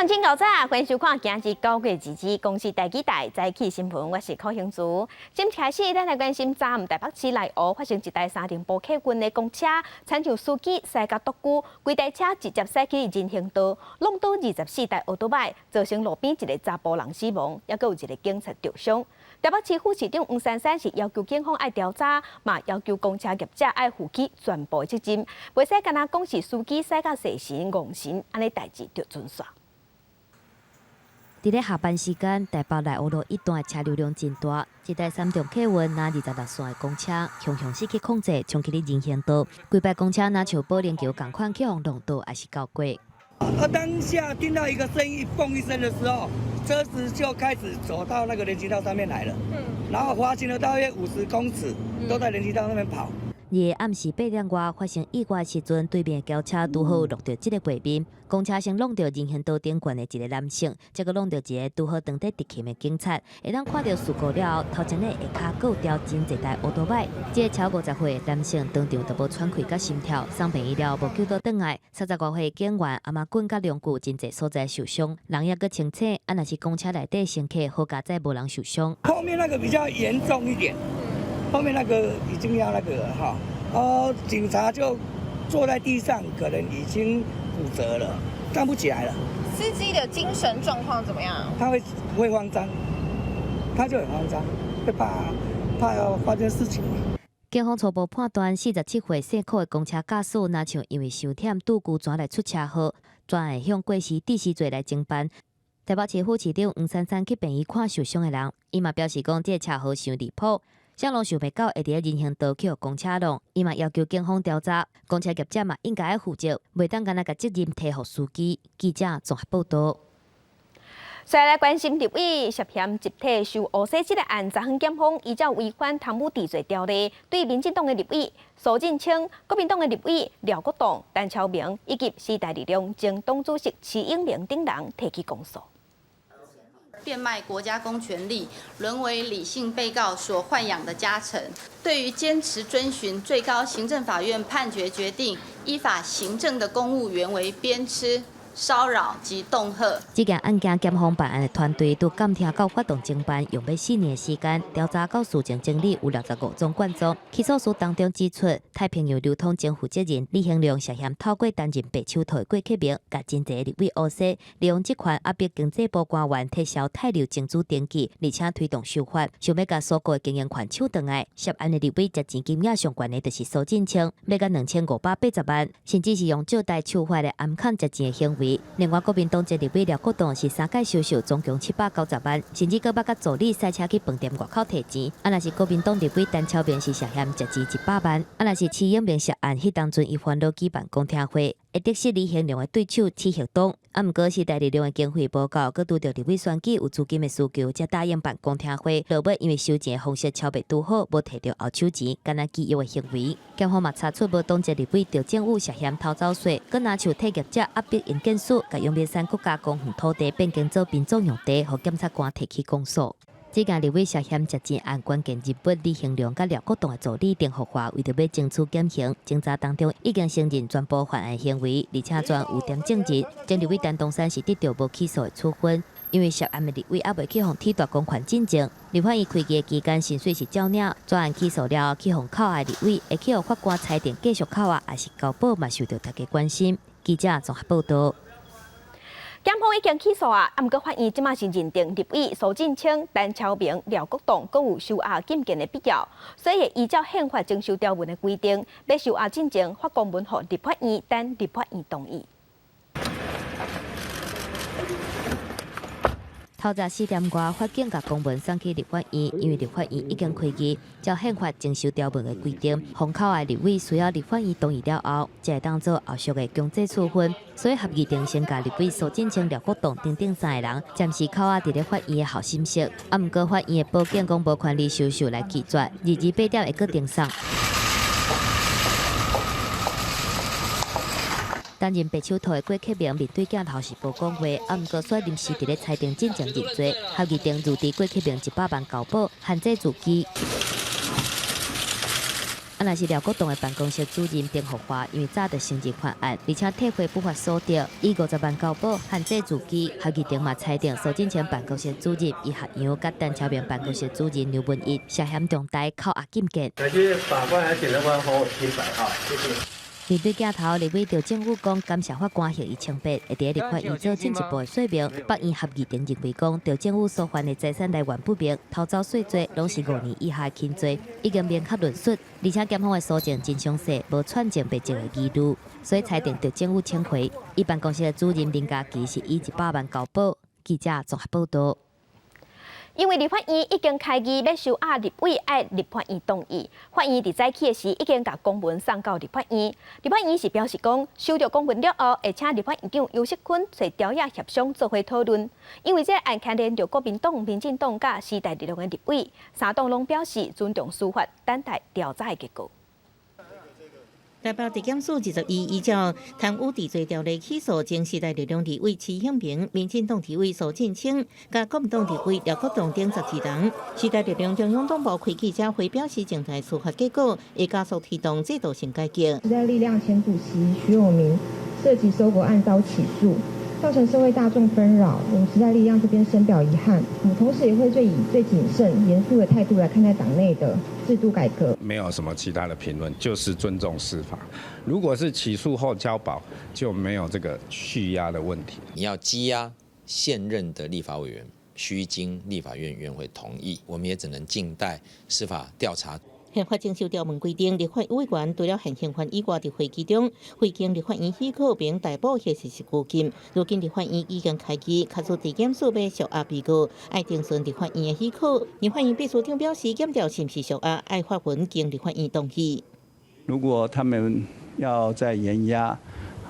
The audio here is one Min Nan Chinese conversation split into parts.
鄉親𠢕早，歡迎收看今日9月22日公視第幾台早起新聞，我是柯興珠。今開始，咱來關心昨暗台北市內湖發生一台三重埔客運的公車，親像司機駛甲篤龜，規台車直接駛去人行道，挵倒24台歐多擺，造成路邊一个查埔人死亡，猶閣有一个警察著傷。台北市副市長黃珊珊是要求警方愛調查，嘛要求公車業者愛負起全部責任，袂使干焦講是司機駛甲細神戇神，按呢代誌就準煞。佇咧下班時間，台北內湖路一段車流量真大，一台三重客運若26線的公車，雄雄失去控制，衝去咧人行道，規排公車若像保齡球仝款去予挵倒，抑是交過。啊，當下聽到一個聲音，嘣一聲的時候，車子就開始走到那個人行道上面來了。然後滑行了大約50公尺，都在人行道上面跑。二暗時8點外發生意外時陣，對面轎車拄好錄著這个畫面，公車先挵著人行道頂懸的一个男性，再閣挵著一个拄好當佇執勤的警察。會當看著事故了後，頭前的下跤閣有掉真濟台歐多擺。這个超50歲的男性當場就無喘氣佮心跳，送病院了後無救倒轉來。30外歲警員阿媽棍佮量具真濟所在受傷，人猶閣清醒。啊，若是公車內底乘客好佳哉無人受傷。後面那個比較嚴重一點。後面那個已經要那個了哈，哦，警察就坐在地上，可能已經骨折了，站不起來了。司機的精神狀況怎麼樣？他會慌張，他就很慌張，會怕要發生事情。警方初步判斷，47歲姓柯的公車駕駛，若像因為傷忝拄龜轉來出車禍，轉會向過失致死罪來偵辦。台北市副市長黃珊珊去病院看受傷的人，伊嘛表示講，這个車禍傷離譜。啥攏想袂到會佇咧人行道去予公車挵，伊嘛要求警方調查，公車業者嘛應該愛負責，袂當干焦共責任推予司機。記者綜合報導。再來關心立委涉嫌集體收烏紗這个案，昨昏檢方依照違反貪污治罪條例，對民進黨的立委蘇震清、國民黨的立委廖國棟、陳超明以及時代力量前黨主席徐永明等人提起公訴。變賣國家公權力，淪為李姓被告所豢養的家臣。對於堅持遵循最高行政法院判決決定，依法行政的公務員為鞭笞、騷擾及恫嚇。這件案件檢方辦案的團隊都監聽到發動偵辦，用欲4年的時間調查到事情整理有65種線索。起訴書當中指出，太平洋流通前負責人李興良涉嫌透過擔任白手套的郭克明，共真濟立委烏紗，利用職權壓迫經濟部官員撤銷泰流增注登記，而且推動修法，想欲共蘇國的經營權搶轉來。涉案的立委食錢金額上懸的就是蘇震清，欲共2580萬，甚至是用借貸手法來暗藏食錢的行為。另外，國民黨前立委廖國棟是三屆收受總共790萬，甚至閣捌佮助理駛車去飯店外口提錢。啊，若是國民黨立委陳超明是涉嫌食錢100萬，啊，若是徐永明涉案，彼當陣伊煩惱舉辦公聽會，會得悉李興良的對手徐旭東。啊，毋過時代力量的經費無夠，閣拄著立委選舉有資金的需求，才答應辦公聽會。落尾因為收錢的方式超袂拄好，無提著後手錢，干焦拒約的行為。檢方嘛查出無黨籍立委趙正宇涉嫌偷走稅，閣若像替業者壓迫營建署，共陽明山國家公園土地變更做殯葬用地，予檢察官提起公訴。這件立委涉嫌食錢案關鍵人物李興良佮廖國棟的助理丁福華，為著欲爭取減刑，偵查當中已經承認全部犯案行為，而且全有點證人。前立委陳東山是得著無起訴的處分，因為涉案的立委猶未去予褫奪公權進前，立法院開機的期間薪水是照領，專案起訴了後去予扣押的立委，會去予法官裁定繼續扣押，抑是交保，嘛受著大家關心。記者綜合報導。檢方已經起訴啊，毋過法院這馬是認定立委蘇震清、陳超明、廖國棟閣有收押禁見的必要，所以會依照憲法增修條文的規定，欲收押進前發公文予立法院，等立法院同意。透早4點外，法警共公文送去立法院，因為立法院已經開議，照憲法增修條文的規定，予扣押立委需要立法院同意了後，才會當做後續的強制處分。所以合議庭先共立委蘇震清、廖國棟等等三个人暫時扣押佇咧法院的候審室。啊，毋過法院的保警講無權利收受來拒絕，22八點會閣呈送。擔任白手套的郭克明面對鏡頭是無講話，啊，毋過煞臨時佇咧裁定進前認罪，合議庭預支郭克明100萬交保，限制住居。啊，若是廖國棟的辦公室主任丁福華，因為早就承認犯案，而且退回不法所得，以50萬交保，限制住居。合議庭嘛裁定蘇進清辦公室主任伊學陽佮陳超明辦公室主任劉文逸涉嫌重大扣押禁見。感謝法官和檢察官還我清白，哈，謝謝。面對鏡頭，立委趙正宇講感謝法官予伊清白，會佇立法院做進一步的說明。北院合議庭認為講，趙正宇所犯的財產來源不明、偷走稅罪，攏是5年以下輕罪，已經明確論述。而且檢方的搜證真詳細，無串證白證的疑慮，所以裁定趙正宇請回。伊辦公室的主任林家琪是以100萬交保。記者綜合報道。因為立法院已經開議欲收押立委愛立法院動議，法院佇早起的時已經共公文送到立法院。立法院是表示講，收著公文了後，會請立法院長游錫堃揣朝野協商做伙討論。因為這個案牽連著國民黨、民進黨佮時代力量的立委，三黨攏表示尊重司法，等待調查的結果。台北地檢署21依照貪污治罪條例起訴前時代力量立委徐幸明、民進黨立委蘇震清、佮國民黨立委廖國棟等12人。時代力量中央黨部開記者會表示，靜待司法結果，會加速推動制度性改革。時代力量前主席徐永明涉及收購案遭起訴，造成社會大眾紛擾，我們時代力量這邊深表遺憾。我們同時也會最以最謹慎、嚴肅的態度來看待黨內的制度改革。沒有什麼其他的評論，就是尊重司法。如果是起訴後交保，就沒有這個續押的問題。你要羈押現任的立法委員，須經立法院院會同意，我們也只能靜待司法調查。憲法增修條文規定，立法委員除了現行犯以外，佇會期中，未經立法院許可並逮捕或是拘禁。如今立法院已經開議，假使地檢署欲收押被告，愛徵詢立法院的許可。立法院秘書長表示，檢調是毋是收押，愛發文經立法院同意。如果他們要再延押，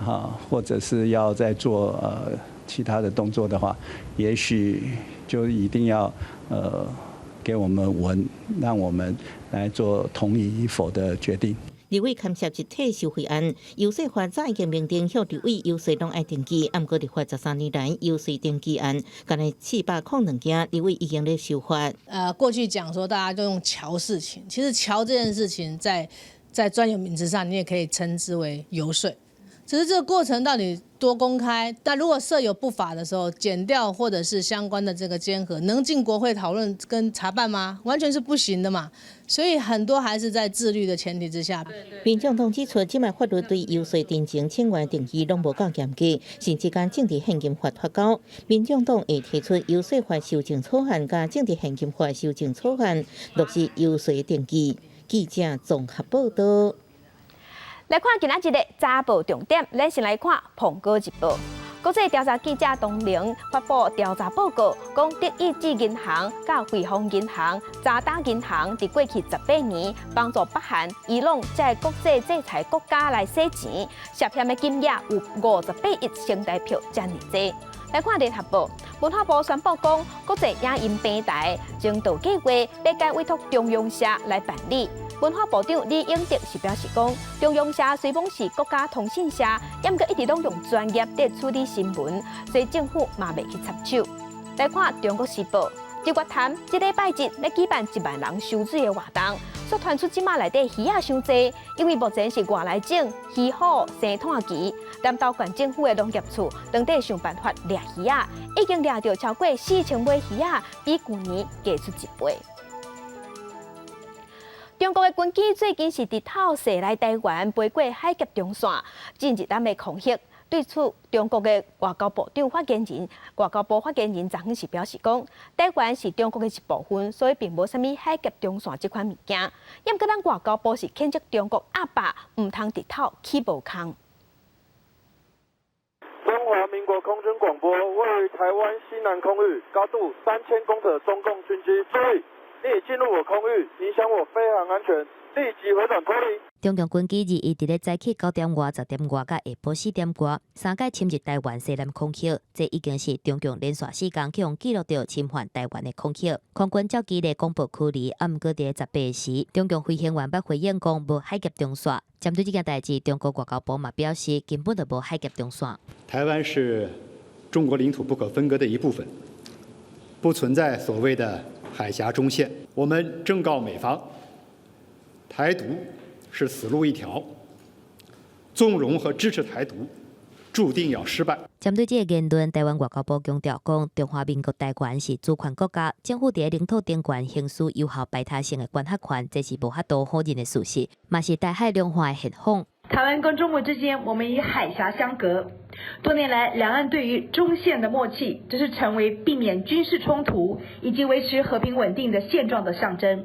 哈，或者是要再做其他的動作的話，也許就一定要給我們文，讓我們來做同意與否的決定。立委牽涉集體收賄案，遊說法早已經明定，向立委遊說攏愛登記。毋過立法13年來，遊說登記案，干焦402件，立委已經咧修法。過去講說大家都用喬事情，其實喬這件事情在專有名詞上，你也可以稱之為遊說。只是這個過程到底多公開？但如果涉有不法的時候，檢調或者是相關的這個監核，能進國會討論跟查辦嗎？完全是不行的嘛。所以很多還是在自律的前提之下。民眾黨指出，這擺法律對遊說陳情請願定義攏無夠嚴格，甚至共政治獻金法脫鈎。民眾黨會提出遊說法修正草案，佮政治獻金法修正草案，落實遊說登記。記者綜合報道。來看今仔日的早報重點，咱先來看《蘋果日報》。國際調查記者同盟發布調查報告，講德意志銀行、佮匯豐銀行、渣打銀行佇過去18年幫助北韓、伊朗這國際制裁國家來洗錢，涉嫌的金額有58億新台票遮爾濟。來看聯合報，文化部宣布講，國際影音平台徵調計畫欲改委託中央社來辦理。文化部長李永得是表示講，中央社雖罔是國家通訊社，毋過一直攏用專業佇處理新聞，所以政府嘛袂去插手。來看《中國時報》，日月潭這禮拜日欲舉辦1萬人游水的活動，煞傳出這馬內底魚仔傷濟，因為目前是外來種魚虎生湠期，南投縣政府的農業處當地想辦法掠魚仔，已經掠著超過4000尾魚仔，比舊年加出一倍。中國的軍機最近是佇透視來台灣飛過海峽中線，進入咱的空域。對此，中國的外交部長發言人、外交部發言人昨昏是表示講，台灣是中國的一部分，所以並無啥物海峽中線這款物件。毋過，咱外交部是譴責中國鴨霸，毋通直透起無空。中華民國空軍廣播，位於台灣西南空域，高度3000公尺的中共軍機，注意，你已進入我空域，影響我飛行安全，立即回轉脫離。中共軍機21佇咧早起9點外、10點外佮下晡4點外，三擺侵入台灣西南空域，這已經是中共連續4工去予記錄著侵犯台灣的空域。空軍照規例廣播驅離，啊，毋過佇咧18時，中共飛行員捌回應講無海峽中線。針對這件代誌，中國外交部嘛表示，根本就無海峽中線。台灣是中國領土不可分割的一部分，不存在所謂的海峽中線。我們正告美方，台獨是死路一條，縱容和支持台獨，注定要失敗。針對這个言論，台灣外交部強調講，中華民國台灣是主權國家，政府佇領土頂懸行使有效排他性的管轄權，這是無法度否認的事實，嘛是台海兩岸的現況。台灣跟中國之間，我們以海峽相隔，多年來兩岸對於中線的默契，這是成為避免軍事衝突以及維持和平穩定的現狀的象徵。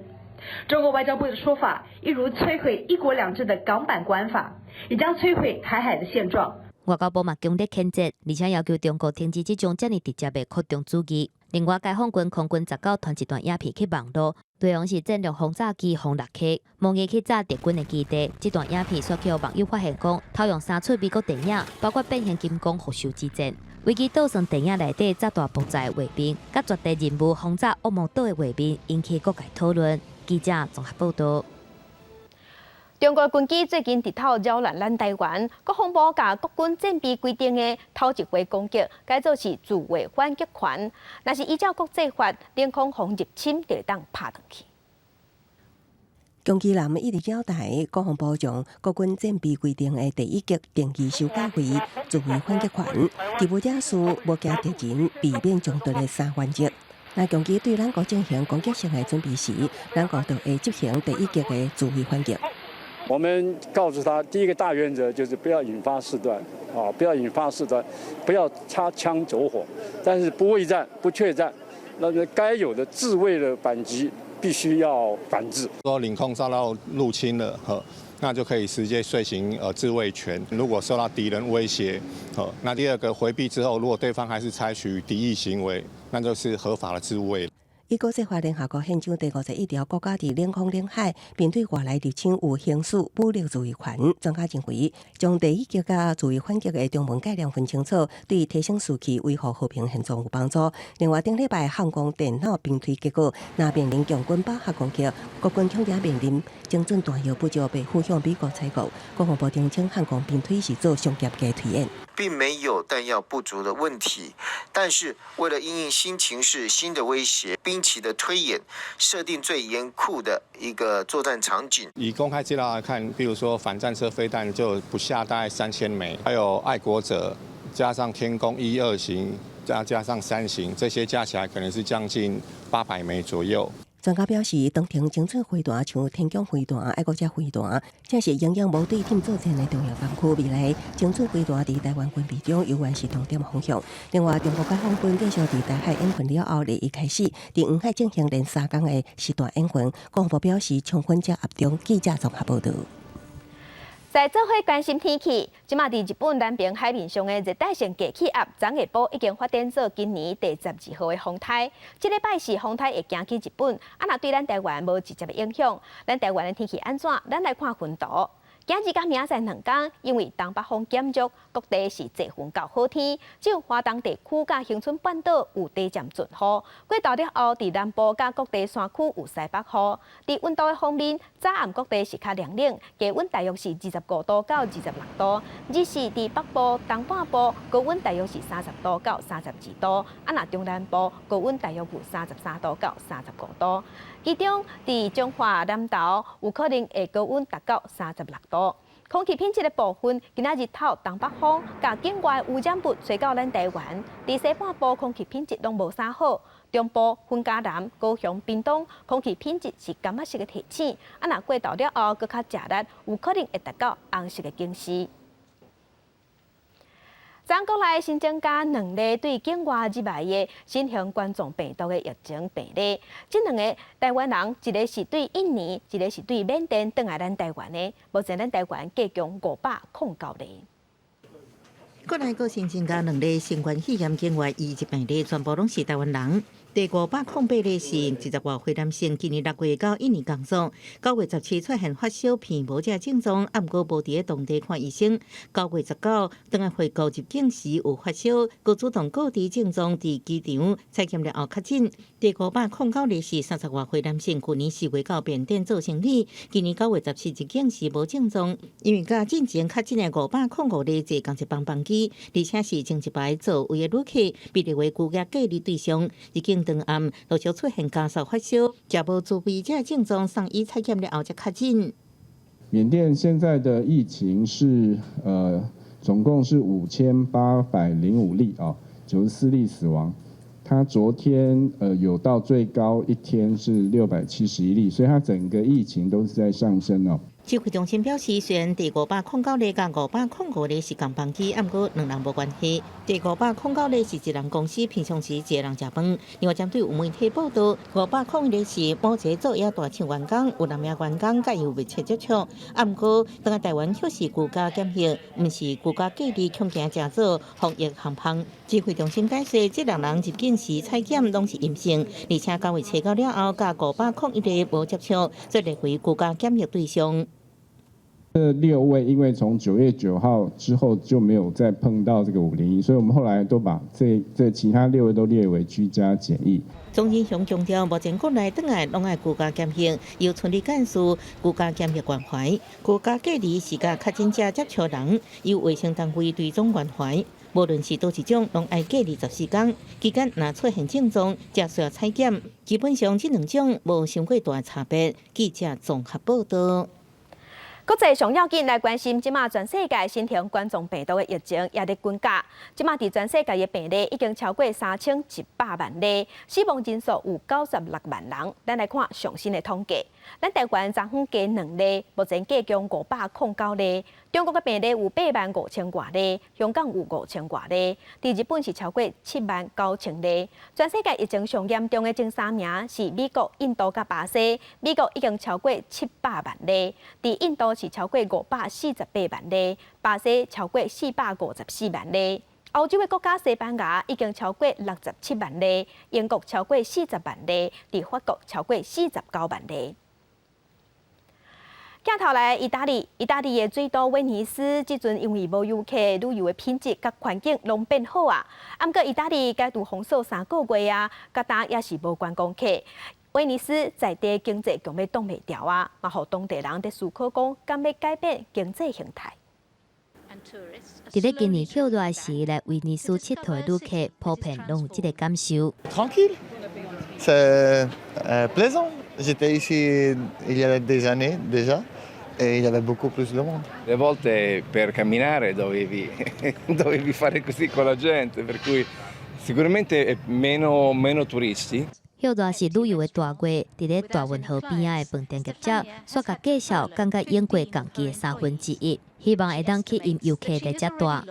中國外交部的說法，一如摧毀一國兩制的港版國安法，也將摧毀台海的現狀。外交部嘛強烈譴責，而且要求中國停止這種遮爾直接的擴張主義。另外，解放軍空軍19傳一段影片去網路，內容是戰略轟炸機轟六 K，模擬去炸敵軍的基地。這段影片煞予網友發現講，偷用三齣美國電影，包括變形金剛復仇之戰。危機倒算電影內底炸大爆炸的畫面，佮絕地任務轟炸惡魔島的畫面，引起各界討論。記者綜合報道。中國軍機最近直透擾亂咱台灣，國防部共國軍戰備規定的頭一回攻擊，改做是自衛反擊權。若是依照國際法，領空予入侵就會當拍轉去。共機艦一直擾台，國防部將國軍戰備規定的第一級定義修改為自衛反擊權，佇無惹事、無驚敵人、避免衝突的三原則。若共機對咱國進行攻擊性的準備時，咱國就會執行第一級的自衛反擊。我們告訴他，第一個大原則就是不要引發事端，啊，不要引發事端，不要擦槍走火，但是不畏戰、不怯戰，那個該有的自衛的反擊必須要反制。說領空遭到入侵了，呵，那就可以直接遂行自衛權。如果受到敵人威脅，呵，那第二個回避之後，如果對方還是採取敵意行為，那就是合法的自衛。依國際法聯合國憲章第51條，國家佇領空領海面對外來入侵有行使武力自衛權。專家認為，將第一級佮自衛反擊的中文概念分清楚，對提升士氣、維護和平現狀有幫助。另外，頂禮拜漢光電腦兵推結果，若面臨共軍靶核攻擊，國軍恐驚面臨精準彈藥不足，被迫向美國採購。國防部澄清，漢光兵推是做上嚴格推演，並沒有彈藥不足的問題，但是為了因應新情勢、新的威脅，兵棋的推演，設定最嚴酷的一個作戰場景。以公開資料來看，比如說反戰車飛彈就不下大概3000枚，還有愛國者加上天弓一二型，加上三型，這些加起來可能是將近800枚左右。專家表示，長程精準飛彈像天弓飛彈、愛國者飛彈，正是營養無對稱作戰的重要工具。未來精準飛彈佇台灣軍備中猶原是重點方向。另外，中國解放軍繼續佇台海演訓了後，禮一開始佇黃海進行連三工的實彈演訓。國防部表示，充分掌握中。記者綜合報道。在做伙關心天氣，這馬佇日本南邊海面上的熱帶性低氣壓昨下晡已經發展做今年第12號的風颱。這禮拜四風颱會行去日本，啊，若對咱台灣無直接的影響。咱台灣的天氣按怎？咱來看雲圖。今日佮明仔載兩工，因為東北風減弱，各地是濟雲到好天，只有華東地區佮恆春半島有短暫陣雨。過晝了後，佇南部佮各地山區有西北雨。佇溫度的方面，早暗各地是較涼冷，低溫大約是25度到26度。日時佇北部、東半部高溫大約是30度到32度，啊，若中南部高溫大約有33度到35度。其中，佇彰化南投有可能會高溫達到36度。空氣品質的部分，今仔日透東北風，共境外污染物吹到咱台灣。佇西半部空氣品質攏無啥好，中部、雲嘉南、高雄、屏東空氣品質是柑仔色的提醒。啊，若過晝了後，閣較食力，有可能會達到紅色的警示。昨國內新增加兩例對境外入來的新型冠狀病毒的疫情病例，這兩个台灣人，一个是對印尼，一个是對緬甸轉來咱台灣的。目前咱台灣計共509例。國內閣新增加兩例新冠肺炎境外移入病例，全部攏是台灣人。第508例是20外歲男性，今年6月到印尼工作，9月17出現發燒、鼻無這症狀，啊，毋過無佇當地看醫生。9月19轉來回國入境時有發燒，閣主動告知症狀，佇機場採檢了後確診。第509例是30外歲男性，去年4月到緬甸做生理，今年9月17入境時無症狀，因為佮進前確診的505例坐仝一班班機，而且是前一排座位的旅客，被列為居家隔離對象。入境當暗陸續出現咳嗽、發燒，食無自備這症狀，送醫採檢了後才確診。緬甸現在的疫情是總共是5805例啊，94例死亡。他昨天有到最高一天是671例，所以它整個疫情都是在上升哦。指揮中心表示，雖然第509例佮505例是仝班機，毋過兩人無關係。第五百空九例是一人公司，平常時一个人食飯。另外，針對有媒體報道，501例是某一个造業大廠員工，有兩名員工佮伊有密切接觸。毋過，轉來台灣卻是居家檢疫，毋是居家隔離，恐驚成做防疫航班。指揮中心解釋，這六人入境時採檢攏是陰性，而且九月初九了後，佮501例無接觸，所以列為居家檢疫對象。這六位因為從9月9號之後就沒有再碰到這個501，所以我們後來都把這其他六位都列為居家檢疫。莊人祥強調，目前國內轉來攏愛居家檢疫，由村里幹事居家檢疫關懷，居家隔離是佮確診者接觸人，由衛生單位追蹤關懷。無論是佗一種，攏愛隔離14天，期間若出現症狀，才需要採檢。基本上這兩種無傷過大差別。記者綜合報道。國際上要緊來關心，這馬全世界新型冠狀病毒的疫情也佇滾價。這馬佇全世界的病例已經超過3100萬例，死亡人數有96萬人。咱來看上新的統計，咱台灣昨昏加兩例，目前加共509例。中國的病例有8萬5千外例，香港有5千外例，佇日本是超過7萬9千例。全世界疫情上嚴重的前三名是美國、印度佮巴西。美國已經超過700萬例，佇印度是超過548萬例，巴西超過454萬例。歐洲的國家西班牙已經超過67萬例，英國超過40萬例，佇法國超過49萬例。鏡頭來意大利，意大利的水都威尼斯，這陣因為無遊客，旅遊的品質佮環境攏變好啊。毋過意大利解除封鎖3個月啊，佮今也是無觀光客。威尼斯在地經濟強欲擋袂牢啊，嘛予當地人佇思考講，敢欲改變經濟形態。佇咧今年歇熱時來威尼斯𨑨迌的旅客，普遍攏有這个感受。 Tranquille, c'est plaisant. J'étais ici il y a des années déjà et il y avait beaucoup plus de monde. Le volte per camminare dovevi fare così con la gente, per cui sicuramente meno turisti. 歇熱是旅遊的大月，佇咧大運河邊仔的飯店業者，煞共價數降甲往過仝期的1/3，希望會當吸引遊客來遮蹛。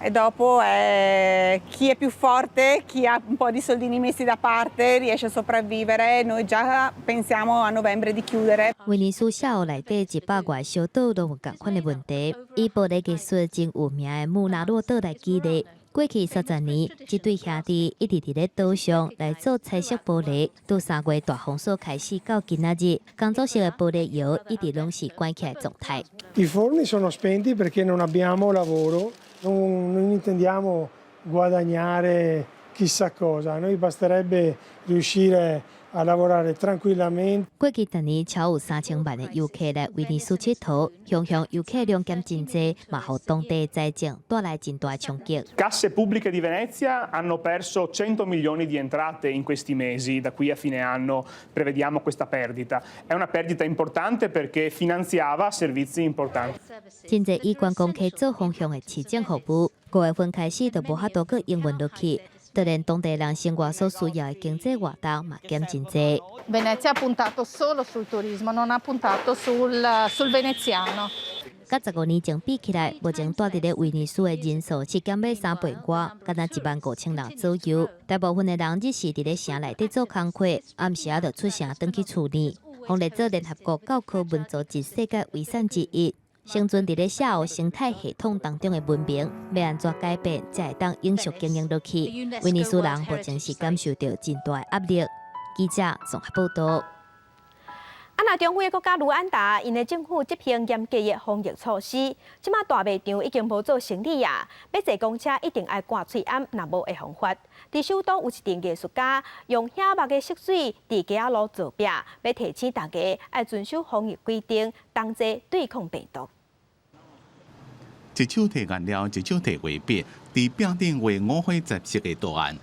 E dopo chi è più forte, chi ha un po' di soldini messi da parte riesce a sopravvivere. Noi già pensiamo a novembre di chiudere. 威尼斯下湖內底100外小島攏有仝款的問題。以玻璃藝術真有名的穆拉諾島來舉例。過去30年，這對兄弟一直佇咧島上來做彩色玻璃。自3月大封鎖開始到今仔日，工作室的玻璃窯一直攏是關起來狀態。 I forni sono spenti perché non abbiamo lavoro, non intendiamo guadagnare chissà cosa, a noi basterebbe riuscire a lavorare tranquillamente. 過去逐年超有3000萬的遊客來威尼斯𨑨迌，雄雄遊客量減真濟，嘛予當地財政帶來真大衝擊。 Casse pubbliche di Venezia hanno perso 100 milioni di entrate in questi mesi, da qui a fine anno prevediamo questa perdita. È una perdita importante perché finanziava servizi importanti. 真濟以觀光客做方向的市政服務，5月份開始就無法度閣營運落去。當然，當地人生活所需要的經濟活動嘛減真濟。 Venezia ha puntato solo sul turismo, non ha puntato sul veneziano. 佮15年前比起來，目前蹛佇咧威尼斯的人數是減欲3倍外，敢若1萬5千人左右。大部分的人只是佇咧城內底做工課，暗時仔就出城轉去厝裡。予列做聯合國教科文組織世界遺產之一。生存佇咧下湖生態系統當中的文明，欲按怎改變，才會當永續經營落去？威尼斯人目前是感受著真大的壓力。記者綜合報道。啊，若中非的國家盧安達，𪜶的政府執行嚴格的防疫措施，這馬大賣場已經無做生理啊，欲坐公車一定愛掛喙罨，若無會予罰。佇首都有一陣藝術家用顯目的色水佇街仔路做壁，欲提醒大家愛遵守防疫規定，同齊對抗病毒。一手提顏料，一手提畫筆，佇壁頂畫五花雜色的圖案。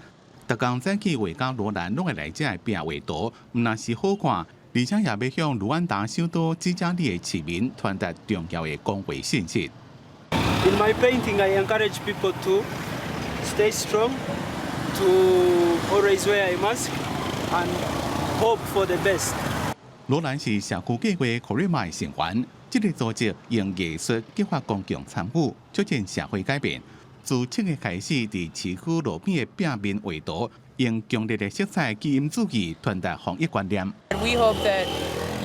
逐工早起畫家羅蘭攏會來遮壁畫圖，毋但是好看，而且也欲向盧安達首都基加利的市民傳達重要的公衛信息。 In my painting, I encourage people to stay strong, to always wear a mask, and hope for the best. 羅蘭是社區計劃 Kurima 的成員，這個組織用藝術激發公眾參與，促進社會改變。自7月開始，佇市區路邊的壁面畫圖，用強烈的色彩吸引注意，傳達防疫觀念。 We hope that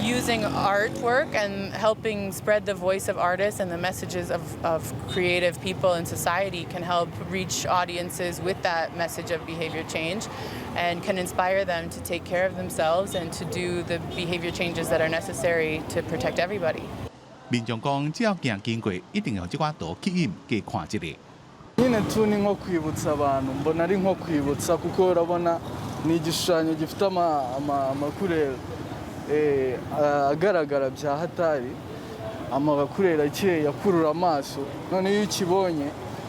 using artwork and helping spread the voice of artists and the messages of creative people in society can help reach audiences with that message of behavior change and can inspire them to take care of themselves and to do the behavior changes that are necessary to protect everybody. 民眾講，只要行經過，一定予這掛圖吸引，加看一下。 Nyine tu ni nko kwibutsa abantu, mbona ari nko kwibutsa kuko urabona ni igishushanyo gifite amacouleur agaragara bya hatari, amacouleur akeye akurura amaso. None iyo ukibonye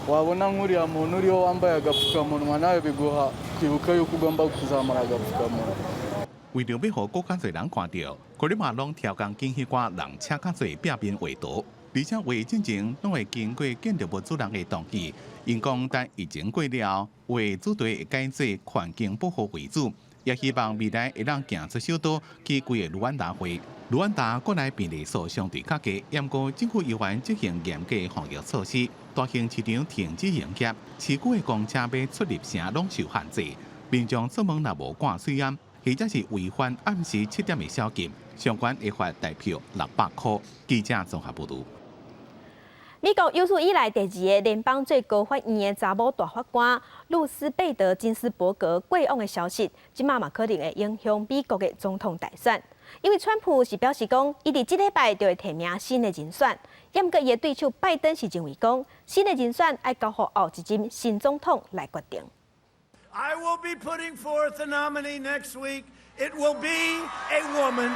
wabona nk'uriya muntu uriho wambaye agapfukamunwa, nawe biguha kwibuka yuko ugomba kuzamura agapfukamunwa. 為著欲予閣較濟人看著，Kurima攏挑工揀彼寡人車較濟壁面畫圖，而且畫進前攏會經過建築物主人的同意。𪜶講等疫情過了後，畫主題會改做環境保護為主，也希望未來會當行出首都去規个盧安達畫。盧安達國內病例數相對較低，毋過政府猶原執行嚴格防疫措施，大型市場停止營業，市區的公車欲出入城攏受限制，民眾出門若無掛喙罨，或者是違反暗時7點的宵禁，上懸會罰台票600箍。記者綜合報導。美國有史以來第二个聯邦最高法院的查某大法官魯斯貝德金斯伯格過往的消息，這馬嘛可能會影響美國的總統大選。因為川普是表示講，伊佇這禮拜就會提名新的人選，毋過伊的對手拜登是認為講，新的人選愛交予後一任新總統來決定。 I will be putting forth a nominee next week. It will be a woman.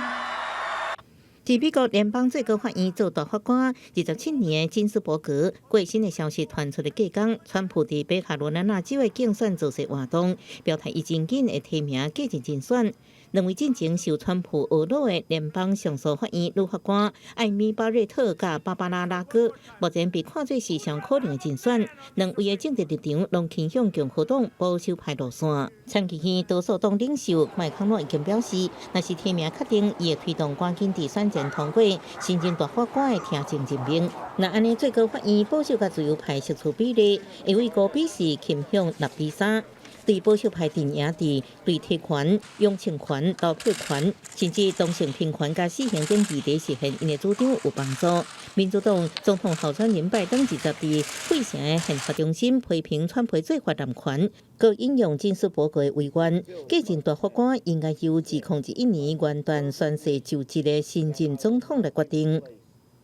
佇美國聯邦最高法院做大法官27年的金斯伯格過身的消息傳出的隔工，川普佇北卡羅來納州的競選造勢活動，表態伊真緊會提名繼任人選。兩位進前受川普呵咾的聯邦上訴法院女法官艾米巴瑞特佮芭芭拉拉戈，目前被看做是上可能的人選。兩位的政治立場攏傾向共和黨保守派路線。參議院多數黨領袖麥康諾已經表示，若是提名確定，伊會推動趕緊佇選前通過新任大法官的聽證任命。若按呢最高法院保守佮自由派席次比例，會為5比4傾向6比3。對保守派陣營佇對提權、養成權、投票權，甚至同性平權佮死刑等議題實現𪜶的主張有幫助。民主黨總統候選人拜登20佇費城的憲法中心批評川普做法濫權，閣引用金斯伯格的遺願，繼任大法官應該由2021年元旦宣誓就職的新任總統來決定。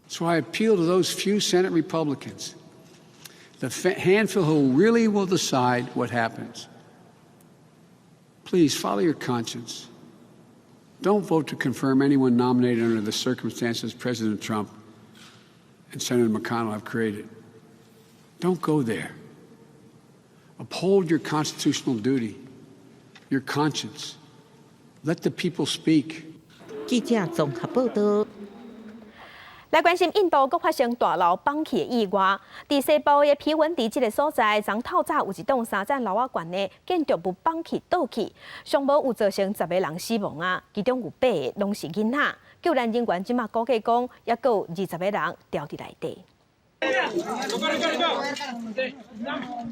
So I appeal to those few Senate Republicans, the handful who really will decide what happens. Please follow your conscience. Don't vote to confirm anyone nominated under the circumstances President Trump and Senator McConnell have created. Don't go there. Uphold your constitutional duty, your conscience. Let the people speak. 記者綜合報導。來關心印度閣發生大樓崩去的意外，佇西部的皮文迪這个所在，昨透早有一棟三層樓仔懸的建築物崩去倒去，上無有造成10个人死亡啊，其中有八个攏是囡仔。救援人員這馬估計講，猶閣有20个人牢佇內底。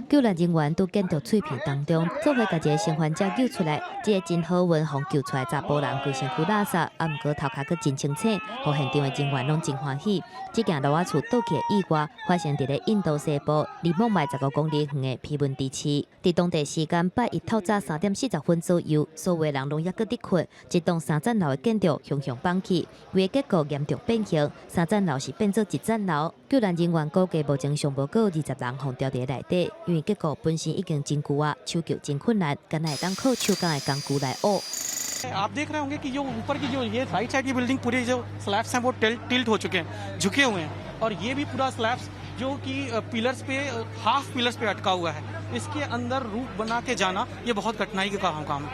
救援人員佇建築碎片當中，做伙共一个生還者救出來。這个真好運，予救出來查埔人規身軀垃圾，啊，毋過頭殼閣真清醒，予現場的人員攏真歡喜。這件樓仔厝倒去的意外發生佇咧印度西部離孟買15公里遠的皮文迪市。佇當地時間拜一透早3點40分左右，所有人攏猶閣佇睏，一棟三層樓的建築雄雄崩去，規个結構嚴重變形，三層樓是變做一層樓。救援人員估計目前上無閣有20人予牢佇內底，因為結構本身已經真舊啊，搶救真困難，干焦會當靠手工的工具來挖。 आप देख रहे होंगे कि जो ऊपर की जो ये राइट साइड की बिल्डिंग पूरे जो स्लैब्स हैं वो टिल्ट हो चुके हैं, झुके हुए हैं और ये भी पूरा स्लैब्स जो कि पिलर्स पे, हाफ पिलर्स पे अटका हुआ है। इसके अंदर रूट बना के जाना, ये बहुत कठिनाई का काम है।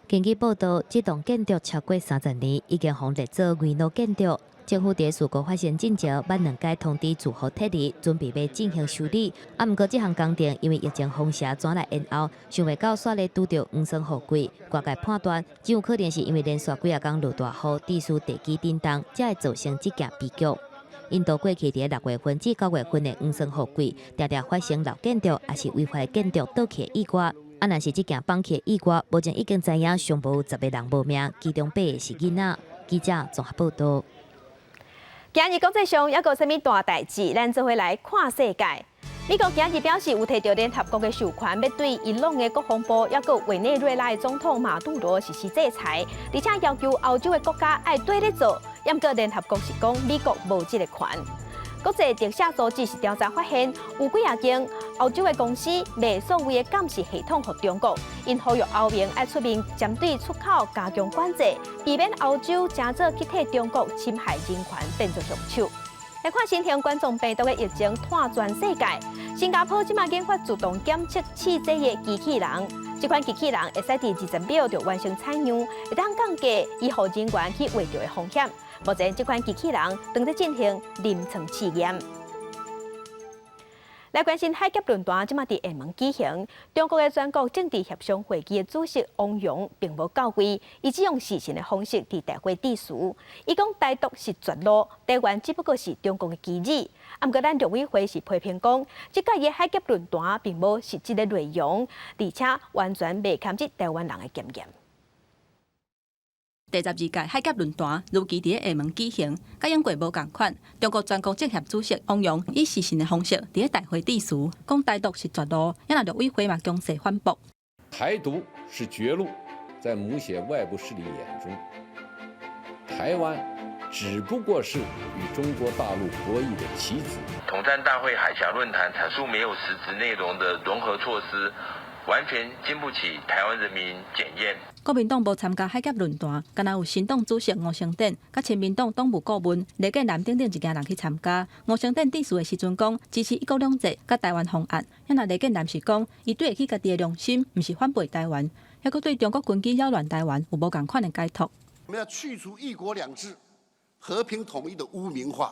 根據報道，這棟建築超過30年，已經予列做危老建築。政府佇事故發生進前，捌兩擺通知住戶撤離，準備欲進行修理。啊，毋過這項工程因為疫情封城，轉來延後，想袂到煞咧拄著黃酸雨季。外界判斷，真有可能是因為連續幾仔工落大雨，致使地基震動，才會造成這件悲劇。印度過去佇6月份至9月份的黃酸雨季，定定發生老建築抑是違法建築倒去的意外。啊，若是這件崩去的意外，目前已經知影上無有10個人無命，其中八個是囡仔。記者綜合報道。今日國際上猶閣有啥物大代誌？咱做伙來看世界。美國今日表示有提著聯合國的授權，欲對伊朗的國防部，猶閣委內瑞拉的總統馬杜羅實施制裁，而且要求歐洲的國家愛綴咧做。毋過聯合國是講美國無這个權。國際特赦組織是調查發現，有幾仔間歐洲的公司賣所謂的監視系統予中國，𪜶呼籲歐盟愛出面針對出口加強管制，避免歐洲成做去替中國侵害人權變做兇手。來看新型冠狀病毒的疫情湠全世界，新加坡這馬研發自動檢測試劑的機器人，這款機器人會使佇20秒就完成採樣，會當降低醫護人員去畫著的風險。目前這款機器人正在進行臨床試驗。來關心海峽論壇，這馬佇廈門舉行。中國的全國政治協商會議的主席汪洋並無到位，伊只用視訊的方式佇大會致辭。伊講台獨是絕路，台灣只不過是中國的棋子。啊，毋過咱陸委會是批評講，這屆的海峽論壇並無實質的內容，而且完全袂堪得台灣人的檢驗。第12屆海峽論壇如期佇廈門舉行，佮往過無仝款。中國全國政協主席汪洋以視訊的方式佇咧大會致辭，講台獨是絕路，也若陸委會嘛強勢反駁。台獨是絕路，在某些外部勢力眼中，台灣只不過是與中國大陸博弈的棋子。統戰大會海峽論壇闡述沒有實質內容的融合措施，完全經不起台灣人民檢驗。國民黨無參加海峽論壇，敢若有新黨主席吳聲典、佮親民黨黨務顧問李建南等等一行人去參加。吳聲典致辭的時陣講支持一國兩制佮台灣方案，也若李建南是講，伊對得起家己的良心，毋是反背台灣，猶閣對中國軍機擾亂台灣有無仝款的解讀。我們要去除一國兩制、和平統一的污名化，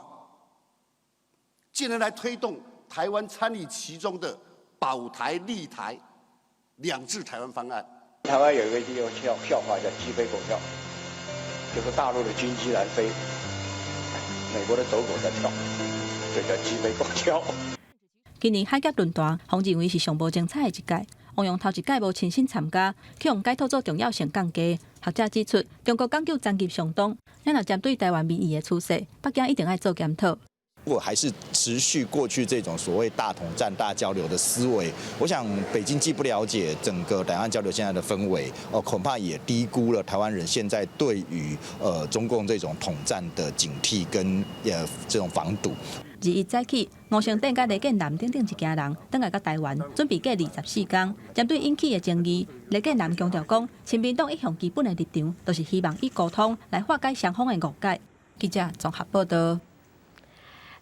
進而來推動台灣參與其中的保台立台、兩制台灣方案。台灣有一個笑笑話叫雞飛狗跳，就是大陸的軍機來飛，美國的走狗在跳，這叫雞飛狗跳。今年海峽論壇，予認為是上無精彩的一屆。汪洋頭一屆無親身參加，去予解套做重要性降低。學者指出，中國講究層級相當，咱若針對台灣民意的趨勢，北京一定愛做檢討。如果還是持續過去這種所謂大統戰、大交流的思維，我想北京既不了解整個兩岸交流現在的氛圍，哦，恐怕也低估了台灣人現在對於中共這種統戰的警惕跟這種防堵。21早起，吳聲典佮李建南等等一行人，轉來到台灣，準備過24工。針對引起的爭議，李建南強調講，親民黨一向基本的立場，就是希望以溝通來化解雙方的誤解。記者綜合報道。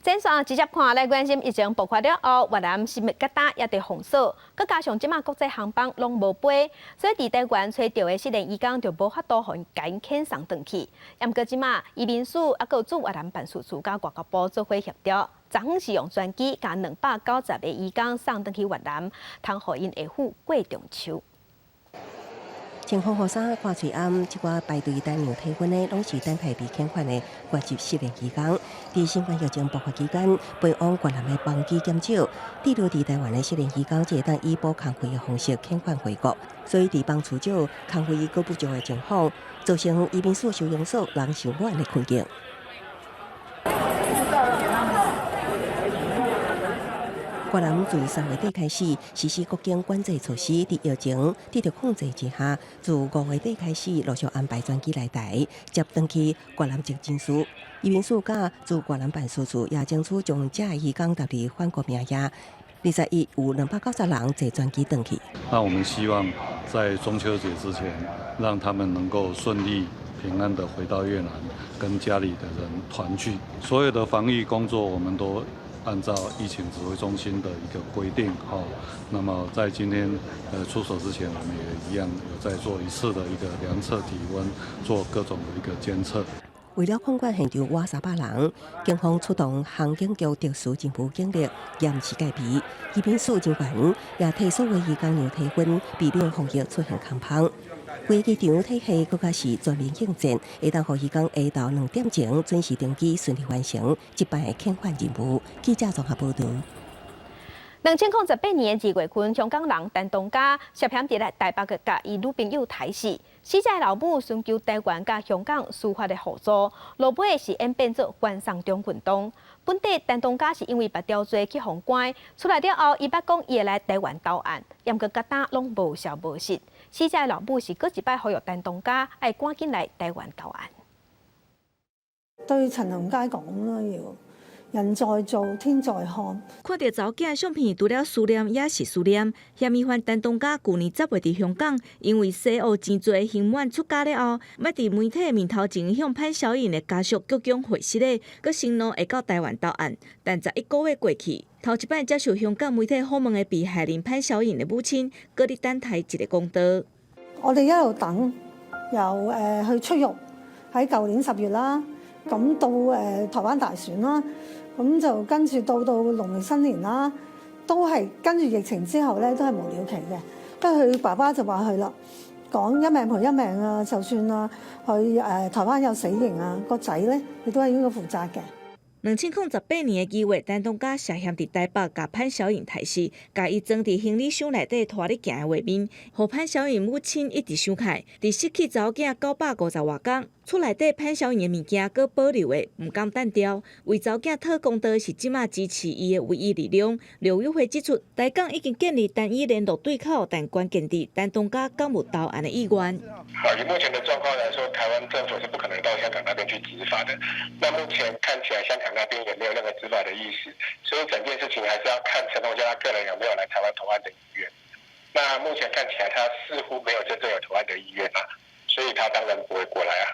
線上直接看來關心疫情爆發了後，越南斯密吉達也佇封鎖，閣加上這馬國際航班攏無飛，所以佇台灣揣著的失聯移工就無法度予𪜶共遣送轉去。毋過這馬移民署猶閣駐越南辦事處佮外交部做伙協調，昨昏是用專機共290個移工送轉去越南，通予𪜶下午過中秋。穿防護衫、掛喙罨，這寡排隊等領體溫的，攏是等待被遣返的外籍失聯移工。佇新冠疫情爆發期間，飛往越南的班機減少，滯留佇台灣的失聯移工，才會當以補工費的方式遣返回國。所以佇幫助少、工費閣不足的情況，造成移民署收容所人傷滿的困境。越南自3月底開始實施國境管制措施，佇疫情得著控制之下，自5月底開始陸續安排專機來台接轉去越南籍人士。移民署佮駐越南辦事處也爭取將這移工納入返國名額。21有290人坐專機轉去。那我們希望在中秋節之前，讓他們能夠順利平安地回到越南，跟家裡的人團聚。所有的防疫工作，我們都按照疫情指揮中心的一個規定，哈，那麼在今天出所之前，我們也一樣有再做一次的一個量測體溫，做各種的一個監測。為了控管現場倚300人，警方出動刑警局特殊勤務警力嚴持戒備，移民署人員也替所有移工量體溫，避免防疫出現空芳。規機場體系閣較是全面應戰，會當予移工下晝2點鐘準時登機，順利完成這擺的遣返任務。記者綜合報導。2018年2月份，香港人陳東家涉嫌佇咧台北嘅共伊女朋友刣死，死者老母尋求台灣佮香港司法的互助，落尾是演變做反送中運動。本底陳東家是因為縛條罪去予關，出來了後，伊捌講伊會來台灣投案，毋過到今攏無消無息。死者老母是閣一擺呼籲陳東家愛趕緊來台灣投案。對陳同佳講啦，要人在做，天在看。看著查某囝相片，除了思念也是思念。嫌疑犯陳東家舊年10月佇香港，因為洗烏錢罪刑滿出監了後，捌佇媒體面頭前向潘小穎的家屬鞠躬會失禮，閣承諾會到台灣投案。但11個月過去，頭一擺接受香港媒體訪問的被害人潘小穎的母親，閣佇等待一个公道。我哋一路等，由去出獄喺舊年10月啦，咁到台灣大選啦。咁就跟住到農曆新年啦，都係跟住疫情之後咧，都係無了期嘅。跟住佢爸爸就話佢啦，講一命賠一命啊，就算啦，佢台灣有死刑啊，個仔咧亦都係應該負責嘅。2018年2月，陳東家涉嫌佇台北共潘小穎刣死，共伊裝佇行李箱內底拖咧行的畫面，予潘小穎母親一直傷害。佇失去查某囝950外工，厝內底潘小穎的物件閣保留的，毋甘擲掉。為查某囝討公道是這馬支持伊的唯一力量。陸委會指出，台港已經建立單一聯絡對口，但關鍵佇陳東家敢有投案的意願。好，以目前的狀況來說，台灣政府是不可能到香港那邊去執法的。那目前看起來，香港那邊也沒有任何執法的意思，所以整件事情還是要看陳同佳他個人有沒有來台灣投案的意願。那目前看起來，他似乎沒有真正有投案的意願啊，所以他當然不會過來啊。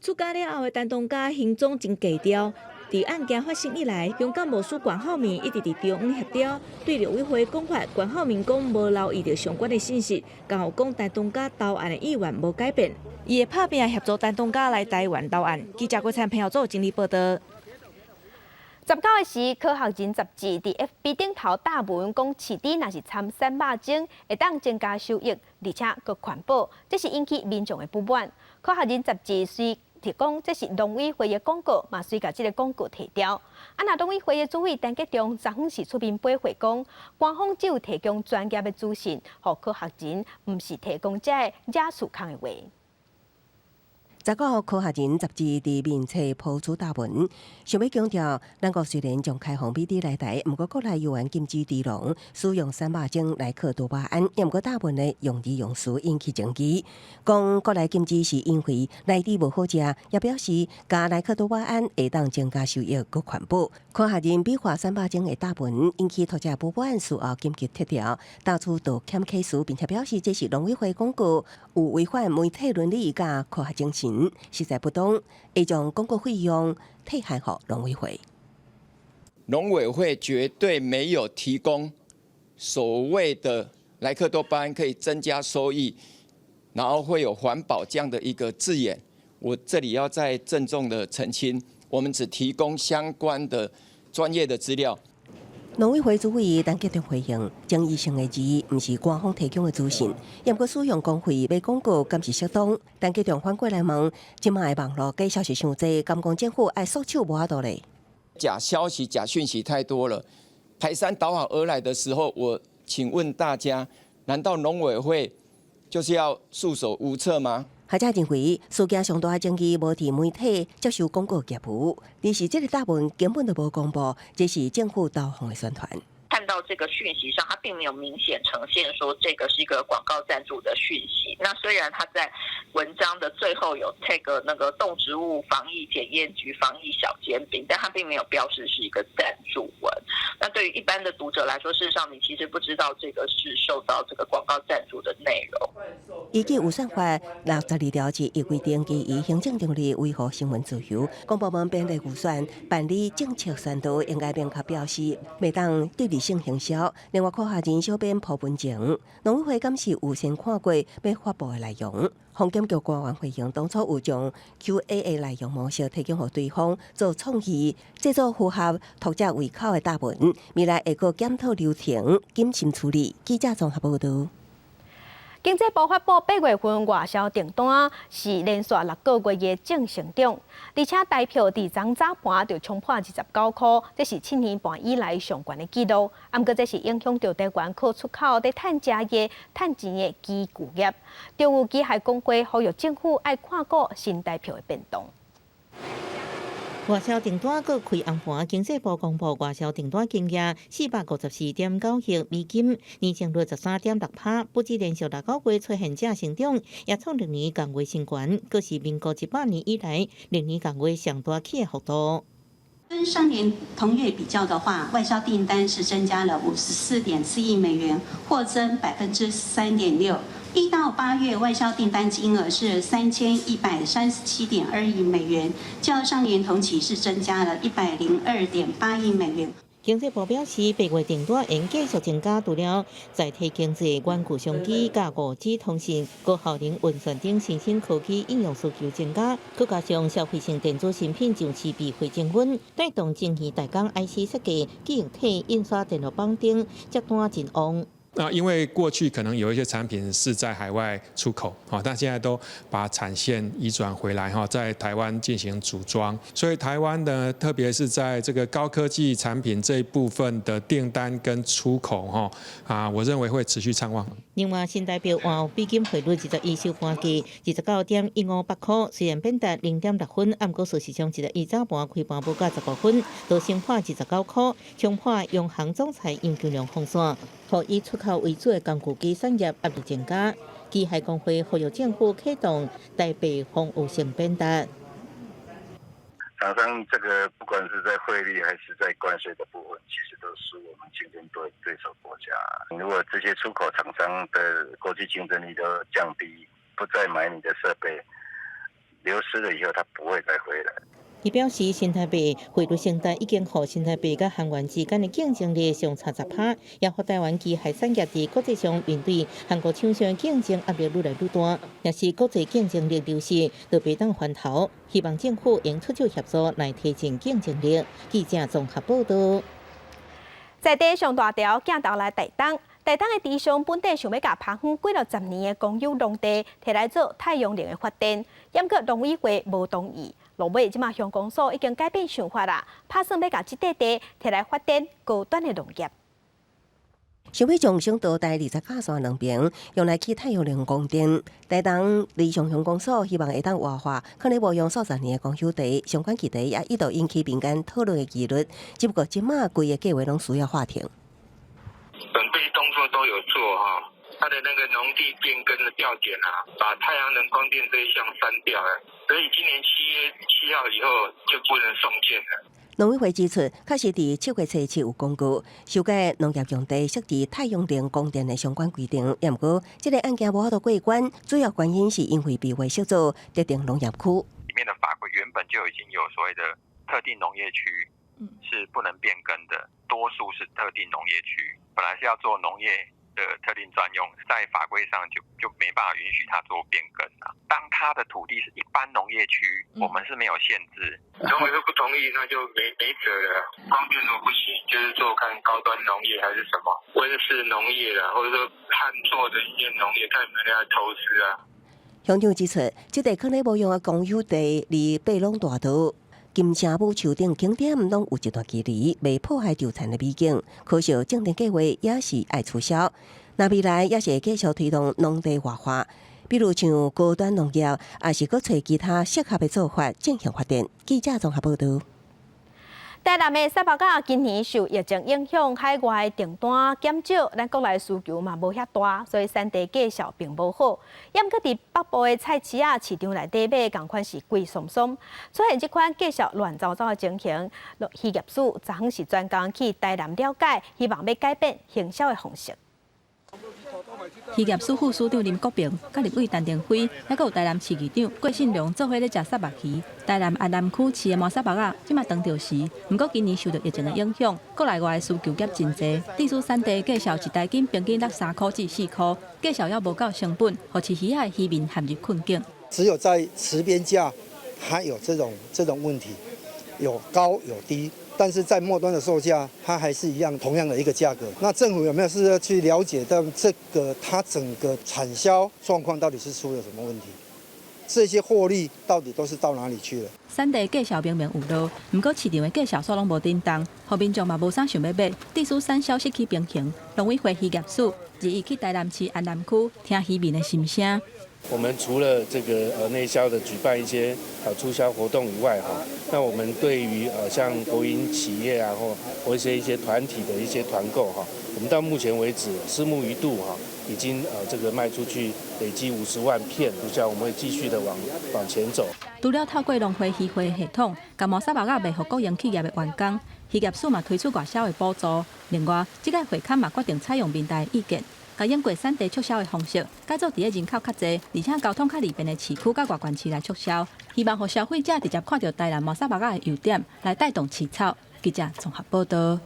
出監了後的陳東家行蹤真低調。佇案件發生以來，香港牧師關浩銘一直佇中央協調。對陸委會講法，關浩銘講無留意著相關的信息，共講陳東家投案的意願無改變，伊會拍拼協助陳東家來台灣投案。記者郭燦朋友做整理報導。19個時，科學人雜誌佇 FB 頂頭貼文講，飼豬若是摻瘦肉精，會當增加收益，而且閣環保，這是引起民眾的不滿。科學人雜誌雖提講這是農委會的廣告，嘛隨共這个廣告提掉。啊，若農委會的主委陳吉仲昨昏是出面駁回講，官方只有提供專業的資訊，予科學人，毋是提供這个惹事空的話。19號，科學人雜誌佇面冊拋出貼文，想欲強調，咱國雖然將開放美豬來台，毋過國內猶原禁止豬農使用瘦肉精萊克多巴胺，毋過貼文的用字用詞引起爭議。講國內禁止是因為萊豬無好食，也表示加萊克多巴胺會當增加收益，閣環保。科學人美化瘦肉精的貼文引起讀者不滿，事後緊急撤掉，到處道歉啟事，並且表示這是農委會廣告，有違反媒體倫理佮科學精神。實在不當，會將廣告費用退還予農委會。農委會絕對沒有提供所謂的萊克多巴胺可以增加收益，然後會有環保這樣的一個字眼。我這裡要再鄭重的澄清，我們只提供相關的專業的資料。農委會主委陳吉仲回應，爭議性的字毋是官方提供的資訊，毋過使用公費買廣告，敢是適當？陳吉仲反過來問：這馬的網路假消息傷濟，敢講政府愛束手無法度咧？假消息、假訊息太多了，排山倒海而來的時候，我請問大家，難道農委會就是要束手無策嗎？學者認為，事件上大爭議無佇媒體接受廣告業務，而是這个貼文根本就無公布，這是政府投放的宣傳。陳到這個訊息上，它並沒有明顯呈現說這個是一個廣告贊助的訊息。那雖然他在文章的最後有 tag 那個動植物防疫檢驗局防疫小尖兵，但他並沒有標示是一個贊助文。那對於一般的讀者來說，事實上你其實不知道這個是受到這個廣告贊助的內容。依據預算法62條之一規定，基於行政中立維護新聞自由，公部門編列預算辦理政策宣導，應該明確表示，袂當政治性行銷。另外，科學人小編鋪文情，農委會敢是有先看過欲發布的內容。防檢局官員回應，當初有將 Q&A 的內容模式提供予對方做創意，製作符合讀者胃口的答文，未來會閣檢討流程，謹慎處理。記者綜合報導。經濟部發布8月份外銷訂單是連續6個月的正成長，而且台票佇昨早盤就衝破29箍，這是7年半以來上懸的紀錄。毋過這是影響著台灣靠出口佇趁食的趁錢的機具業。中油機械公會呼籲政府愛看顧新台票的變動。外銷訂單閣開紅盤，經濟部公布外銷訂單金額454.9億美金，年增率13.6%，不止連續6個月出現正成長，也創歷年同月新高，閣是民國100年以來歷年同月上大起的幅度。跟上年同月比較的話，外銷訂單是增加了54.4億美元，或增3.6%。1到8月外銷訂單金額是3137.2億美元，較上年同期是增加了102.8億美元。經濟部表示，8月訂單仍繼續增加，除了載體經濟、玩具商機、佮5G 通信、高效能運算等新興科技應用需求增加，閣加上消費性電子產品上市備貨增溫，帶動晶圓代工、IC 設計、記憶體、印刷電路板等接單真旺。那因為過去可能有一些產品是在海外出口，但現在都把產線移轉回來，在台灣進行組裝，所以台灣呢，特別是在這個高科技產品這一部分的訂單跟出口，我認為會持續暢旺。另外，新台幣換美金匯率21收盤價29.158箍，雖然貶值0.6分，毋過事實上21早盤開盤無到15分，就升破29箍，衝破央行總裁楊金龍封線，予以出口為主的工具機產業壓力增加。機械公會呼籲政府啟動台幣防禦性貶值。廠商這個不管是在匯率還是在關稅的部分，其實都是我們競爭對手國家。如果這些出口廠商的國際競爭力都降低，不再買你的設備，流失了以後，他不會再回來。伊表示，新台幣匯率升值已經予新台幣佮韓元之間的競爭力相差10%，也予台灣機械產業佇國際上面對韓國廠商競爭壓力愈來愈大。若是國際競爭力流失，就袂當翻頭。希望政府應出手協助來提振競爭力。記者綜合報導。在地上大條鏡頭來台東，台東的池上本底想欲共拋荒幾落十年的公有農地，提來做太陽能的發電，毋過農委會無同意。落尾這馬鄉公所已經改變想法啦，拍算欲共這塊地提來發展高端的農業。想欲將省道台二十甲線兩邊用來起太陽能光電，台東池上鄉公所希望會當活化，囥咧無用數十年的公有地，相關議題也一度引起民間討論的議論。只不過這馬規个計畫攏需要喊停。準備動作都有做哈，他的那個農地變更的調點啊，把太陽能光電這一項刪掉了，所以今年7月7號以後就不能送件了。農委會指出，確實佇7月初7有公告修改農業用地設置太陽能光電的相關規定，毋過這个案件無法度過關，主要原因是因為被劃設做特定農業區。裡面的法規原本就已經有所謂的特定農業區是不能變更的，多數是特定農業區，本來是要做農業的特定專用，在法規上就沒辦法允許他做變更啦。當他的土地是一般農業區，我們是沒有限制。農委會不同意，那就沒轍了。光電都不行，就是做看高端農業還是什麼溫室農業啦，或者說旱作的一些農業，看有沒有人來投資啊。鄉長指出，這塊囥咧無用的公有地，離白朗大道、金城武樹等景點攏有一段距離，袂破壞稻田的美景。可惜，整體計劃也是愛取消。若未來也是會繼續推動農地活化，比如像高端農業，抑是閣揣其他適合的做法進行發展。記者綜合報導。台南的沙目仔今年受疫情影響，海外訂單減少，咱國內需求嘛無遐大，所以產地價數並無好。毋過佇北部的菜市仔市場內底買，仝款是貴鬆鬆。出現這款價數亂糟糟的情形，漁業署昨昏是專工去台南了解，希望欲改變行銷的方式。漁業署副署長林國平、佮立委陳亭妃，猶閣有台南市議長郭信良做伙咧食虱目魚。台南安南區飼的麻虱目仔，這馬當著時，毋過今年受著疫情的影響，國內外的需求減真濟。致使產地價數一台斤平均落3箍至4箍，價數猶無夠成本，予飼魚仔的漁民陷入困境。只有在池邊價，它有這種問題，有高有低。但是在末端的售價，它還是一樣同樣的一個價格。那政府有沒有試著去了解到這個它整個產銷狀況到底是出了什麼問題？這些獲利到底都是到哪裡去了？產地價數明明有落，毋過市場的價數煞攏無振動，予民眾嘛無啥想欲買，致使產銷失去平衡。農委會漁業署日日去台南市安南區聽漁民的心聲。我們除了這個內銷的舉辦一些促銷活動以外，哈，那我們對於像國營企業啊或一些團體的一些團購哈，我們到目前為止，虱目魚肚哈已經這個賣出去累計50萬片，促銷我們會繼續的往前走。除了透過農會漁會系統，共麻虱目仔賣予國營企業的員工，漁業署嘛推出外銷的補助。另外，這個會刊嘛決定採用民代意見。共用過產地促銷的方式，改做佇咧人口較濟，而且交通較利便的市區佮外縣市來促銷，希望予消費者直接看著台南麻虱目仔的優點，來帶動市場。記者綜合報道。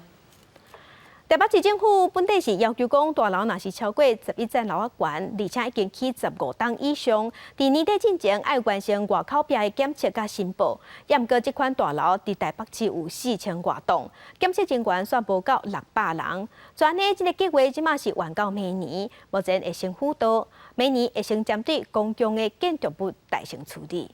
台北市政府本底是要求講，大樓若是超過11層樓仔懸，而且已經起15棟以上，佇年底進前愛完成外口壁的檢測佮申報。毋過這款大樓佇台北市有4000外棟，檢測人員煞無夠600人。按呢這個計劃這馬是延到明年，目前會先輔導，明年會先針對公共的建築物代先處理。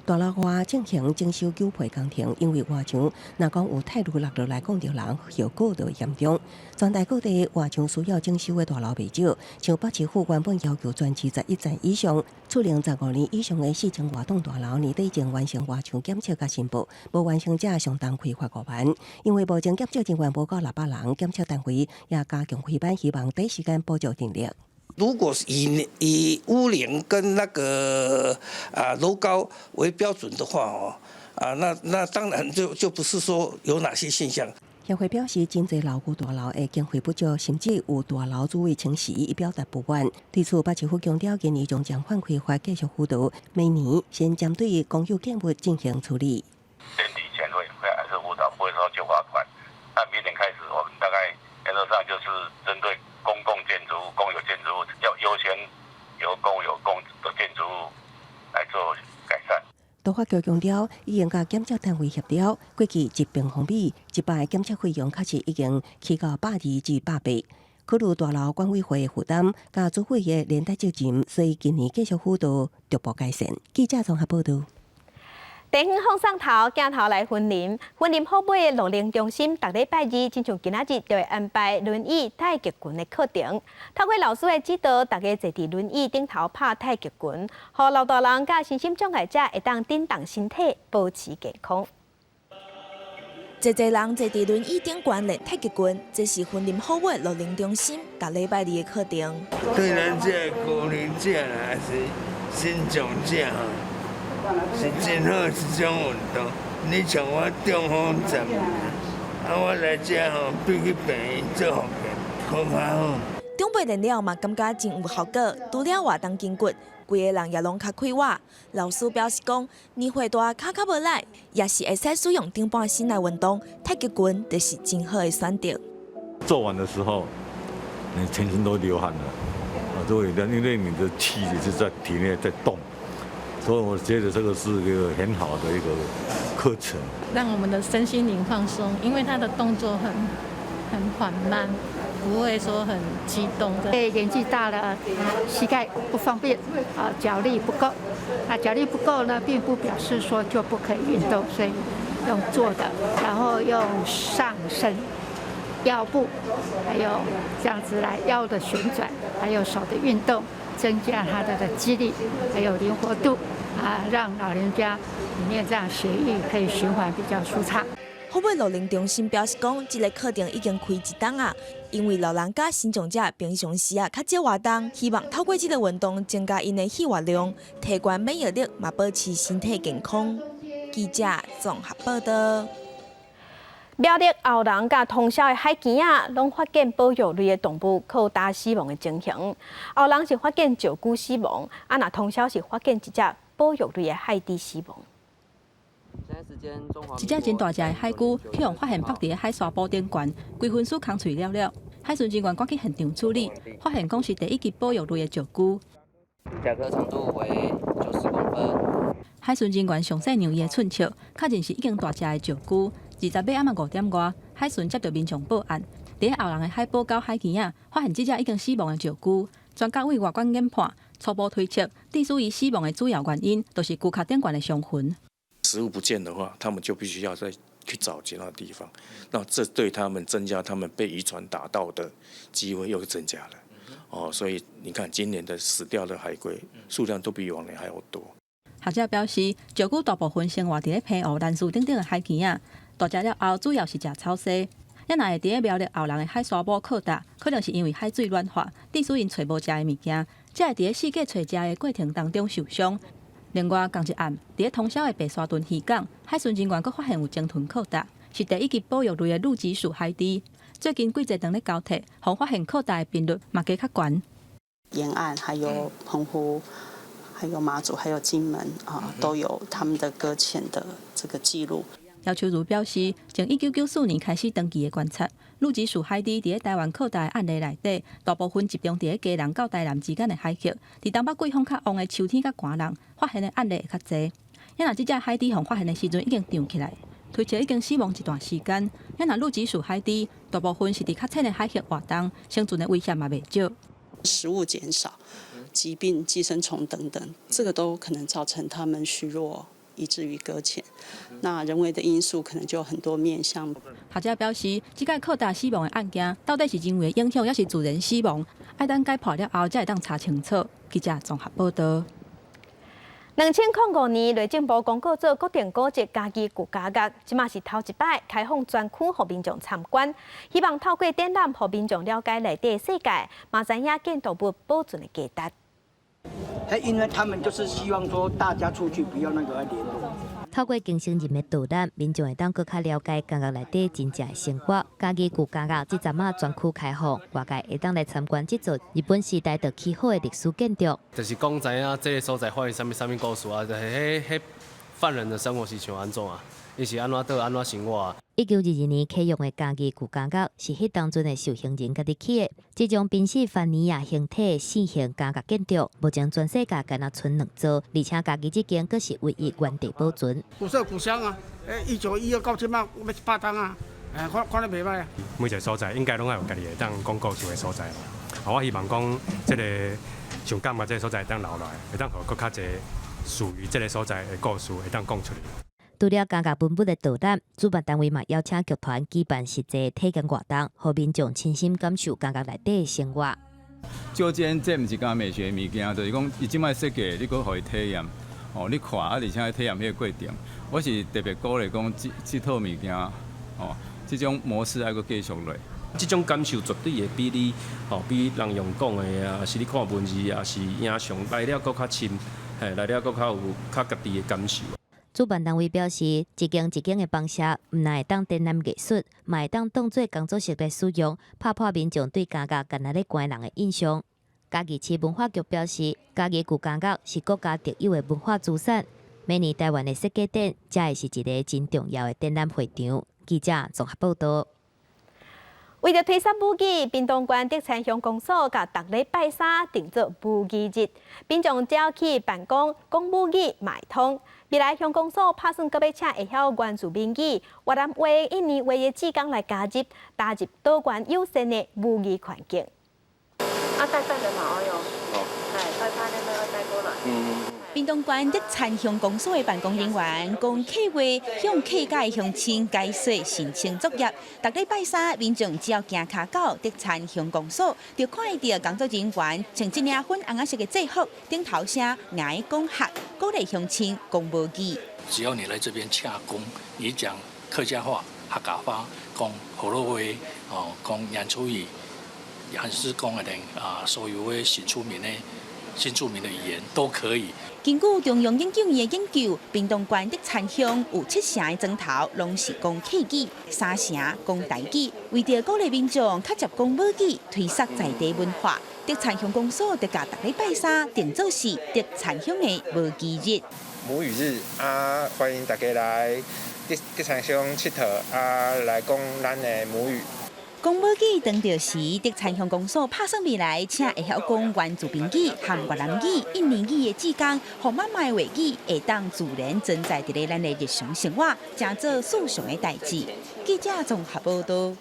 大樓外進行整修糾皮工程，因為外牆若講有泰盧落落來摃著人，後果就嚴重。全台各地外牆需要整修的大樓袂少，像北市府原本要求全市11層以上，厝齡15年以上的4000外棟大樓，年底前完成外牆檢測佮申報，無完成者相當開罰5萬。因為目前檢測人員無夠600人，檢測單位也加強開班，希望第一時間補足人力。如果是以屋齡跟那個樓高為標準的話哦，那當然就不是說有哪些現象。協會表示，真濟老舊大樓的經費不足，甚至有大樓主委請辭以表達不滿。對此，北市府強調，今年將暫緩開罰繼續輔導，明年先針對公有建物進行處理。年底前會還是輔導，不會說就罰款。那明年開始，我們大概原則上就是針對公共建築物、公有建築物要優先由公有公的建築物來做改善。都發局強調，已經佮檢測單位協調，過去1平方米100檢測費用確實已經起到120至180，考慮大樓管委會負擔佮主委的連帶責任，所以今年繼續輔導逐步改善。記者綜合報道。地方放送頭鏡頭來雲林，雲林虎尾的樂齡中心，逐禮拜二，親像今仔日就會安排輪椅太極拳的課程。透過老師的指導，大家坐佇輪椅頂頭拍太極拳，予老大人佮身心障礙者會當振動身體，保持健康。濟濟人坐佇輪椅頂懸練太極拳，這是雲林虎尾樂齡中心逐禮拜二的課程。對咱這個高齡者還是身障者吼，是真好一種運動。你像我中風10年，我來這吼比去病院做復健，閣較好。長輩練了嘛，感覺真有效果。除了活動筋骨，規個人也攏較快活。老師表示講，年歲大跤較無力，也是會使使用頂半身來運動，太極拳就是真好的選擇。做完的時候，你全身都流汗了，都會因為你的氣也是在體內在動。所以我覺得這個是一個很好的一個課程，讓我們的身心靈放鬆，因為他的動作很緩慢，不會說很激動。對，年紀大了，膝蓋不方便，腳力不夠，腳力不夠呢，並不表示說就不可以運動，所以用坐的，然後用上身、腰部，還有這樣子來腰的旋轉，還有手的運動。增加他的肌力，還有靈活度啊，讓老人家裡面這樣血液可以循環比較舒暢。虎尾老齡中心表示講，這个課程已經開一冬啊，因為老人家身障者平常時啊較少活動，希望透過這个運動增加𪜶的血活量，提懸免疫力，嘛保持身體健康。記者綜合報道。苗栗後龍佮通霄的海墘仔，攏發現保育類的動物擴大死亡的情形。後龍是發現石龜死亡，啊若通霄是發現一隻保育類的海豬死亡。一隻真大隻的海龜，去予發現縛佇海沙埔頂懸，規身軀空喙了了。海巡人員趕緊現場處理，發現講是第一級保育類的石龜。甲殼長度為90公分。海巡人員詳細量伊的寸尺，確認是已經大隻的石龜。20碼暗仔5點外，海巡接到民眾報案，佇後龍的海寶溝海墘仔，發現這隻已經死亡的石龜。專家對外觀研判，初步推測，致使伊死亡的主要原因，就是龜殼頂懸的傷痕。食物不見的話，他們就必須要再去找其他地方，那這對他們增加他們被漁船打到的機會又增加了。哦，所以你看今年的死掉的海龜數量都比往年還要多。學者表示，石龜大部分生活佇咧澎湖、蘭嶼等等的海墘仔，大隻了後主要是食草薙。也若會佇咧苗栗後龍的海沙埔擴大，可能是因為海水暖化，致使𪜶揣無食的物件，才會佇咧四界揣食的過程當中受傷。另外，仝一暗，佇咧通霄的白沙屯漁港，海巡人員閣發現有鯨豚擴大，是第一級保育類的露脊鼠海豬。最近幾濟頓咧交替，予發現擴大的頻率嘛加較懸。沿岸還有澎湖、還有馬祖、還有金門啊，都有他們的擱淺的這個記錄。姚秋如表示，從1994年開始長期的觀察，露脊鼠海豬佇咧台灣擴大的案例內底，大部分集中佇咧基隆到台南之間的海域。佇東北季風較旺的秋天佮寒冬，發現的案例會較濟。也若這隻海豬予發現的時陣已經長起來，推測已經死亡一段時間。也若露脊鼠海豬，大部分是佇較淺的海域活動，生存的危險嘛袂少。食物減少、疾病、寄生蟲等等，這個都可能造成他們虛弱，以至於擱淺。那人為的因素可能就很多面向。學者表示，這擺擴大死亡的案件，到底是人為影響，抑是自然死亡？愛等解剖了後，才會當查清楚。記者綜合報道。2005年，內政部公告做國定古蹟嘉義舊監獄，這馬是頭一擺開放專區予民眾參觀，希望透過展覽，予民眾了解內底世界，嘛知影建築物保存的價值。因為他們就是希望說大家出去不要那個聯絡。透過更深入的導覽，民眾會當閣較了解監獄內底真正的生活。嘉義舊監獄這陣仔專區開放，外界會當來參觀這座日本時代就起好的歷史建築。就是講知影這个所在發生啥物啥物故事啊？就是彼彼犯人的生活是像按怎啊？伊是按怎倒按怎生活啊？1922年啟用的嘉義舊監獄是彼當陣的受刑人家己起的。這種賓夕凡尼亞形體四型監獄建築，目前全世界干焦賰兩座，而且嘉義這間閣是唯一原地保存。古色古香啊！1912到這馬欲100冬啊！看看咧袂䆀啊！每一个所在應該攏愛有家己會當講故事的所在。我希望講這个像感覺這个所在會當留落來，會當予閣較濟屬於這个所在的故事會當講出來。除了監獄文物的導覽，主辦單位嘛邀請劇團舉辦實際體驗活動，予民眾親身感受監獄內底的生活。照這這毋是干美學物件，就是講伊這擺設計，你閣予伊體驗，哦，你看啊，而且體驗彼个過程，我是特別鼓勵講這這套物件，哦，這種模式愛閣繼續落。這種感受絕對會比你，吼，比人用講的啊，是你看文字啊，是影像來了閣較深，嘿，來了閣較有較家己的感受。主辦單位表示，一間一間的房舍，毋但會當展覽藝術，嘛會當當做工作室來使用，拍破民眾對監獄干焦咧關人的印象。嘉義市文化局表示，嘉義舊監獄是國家特有的文化資產，每年台灣的設計展，才會是一个真重要的展覽會場。記者綜合報道。為著推捒母語，屏東縣德餐鄉公所共逐禮拜三定做母語日，民眾只要去辦公講母語嘛會通。未來鄉公所拍算閣欲請會曉原住民語、越南話、印尼話的志工來加入，打入多元友善的母語環境。啊，帶飯的嘛愛哦，哎，帶飯的要帶過來。嗯。屏東縣德田鄉公所的辦公人員講客話，向客家的鄉親解說申請作業。逐禮拜三，民眾只要行跤到德田鄉公所，就看會著工作人員穿這領粉紅仔色的制服，頂頭聲𠊎講客，鼓勵鄉親講母語。只要你來這邊洽公，你講客家話、客家話、講河洛話、哦，講原住語，還是講的啊，所有的新住民的新住民的語言都可以。根據中央研究院的研究，屏東縣德田鄉有七成的莊頭攏是講客語，三成講台語。為著鼓勵民眾較捷講母語，推捒在地文化，德田鄉公所就共逐禮拜三定做是德田鄉的母語日。母語日啊，歡迎大家來德田鄉𨑨迌啊，來講咱的母語。講母語當著時，德田鄉公所拍算未來，請會曉講原住民語、和越南語、印尼語的志工，予媽媽的話語會當自然存在佇咧咱的日常生活，成做日常的代誌。記者綜合報道。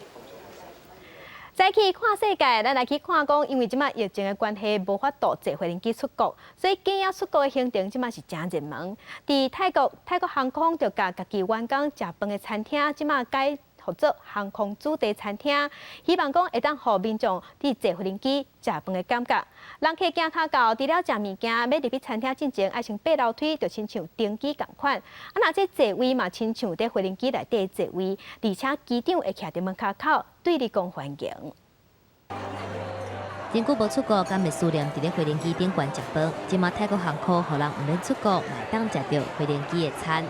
再去看世界，咱來去看講，因為這擺疫情的關係，無法度坐飛機出國，所以機仔出國的行程這擺是誠熱門。佇泰國，泰國航空就共家己員工食飯的餐廳，這擺改予做航空主題餐廳，希望講會當予民眾佇坐飛機食飯的感覺。人客行跤到，除了食物件，欲入去餐廳進前，愛先爬樓梯，就親像登機仝款。啊，若這座位嘛，親像佇飛機內底座位，而且機長會徛佇門跤口，對你講歡迎。真久無出國，敢會思念佇咧飛機頂懸食飯？這馬泰國航空予人毋免出國，嘛會當食著飛機的餐。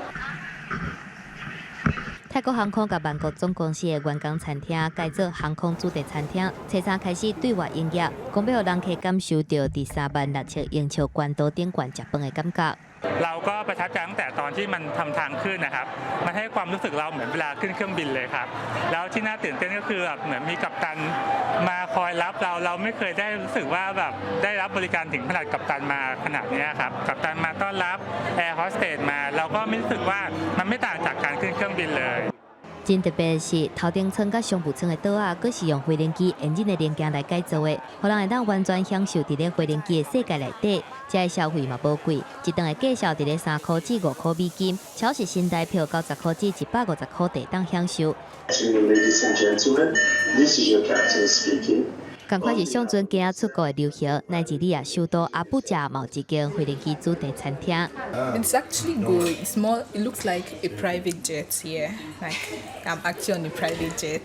泰國航空佮曼谷總公司的員工餐廳改做航空主題餐廳，初三開始對外營業，講欲予人客感受著佇3萬6千英尺懸度頂懸食飯的感覺。 เราก็ประทับใจตั้งแต่ตอนที่มันทำทางขึ้นนะครับ มันให้ความรู้สึกเราเหมือนเวลาขึ้นเครื่องบินเลยครับ แล้วที่น่าตื่นเต้นก็คือแบบเหมือนมีกัปตันมาคอยรับเรา เราไม่เคยได้รู้สึกว่าแบบได้รับบริการถึงขนาดกัปตันมาขนาดนี้ครับ กัปตันมาต้อนรับแอร์โฮสเตสมา เราก็ไม่รู้สึกว่ามันไม่ต่างจากการขึ้นเครื่องบินเลย 真特別是頭等艙佮商務艙的桌仔，閣是用飛機引擎的零件來改造的，予人會當完全享受佇咧飛機的世界內底。遮的消費嘛無貴，一頓的價數佇咧3箍至5箍美金，超是新台票90箍至150箍會當享受。 Ladies and gentlemen, this is your captain speaking. 仝款是上陣機仔出國的流行，奈及利亞首都阿布贾嘛有一間飛機主題餐廳。 It's actually good. It's more. It looks like a private jet. Yeah, like I'm actually on a private jet.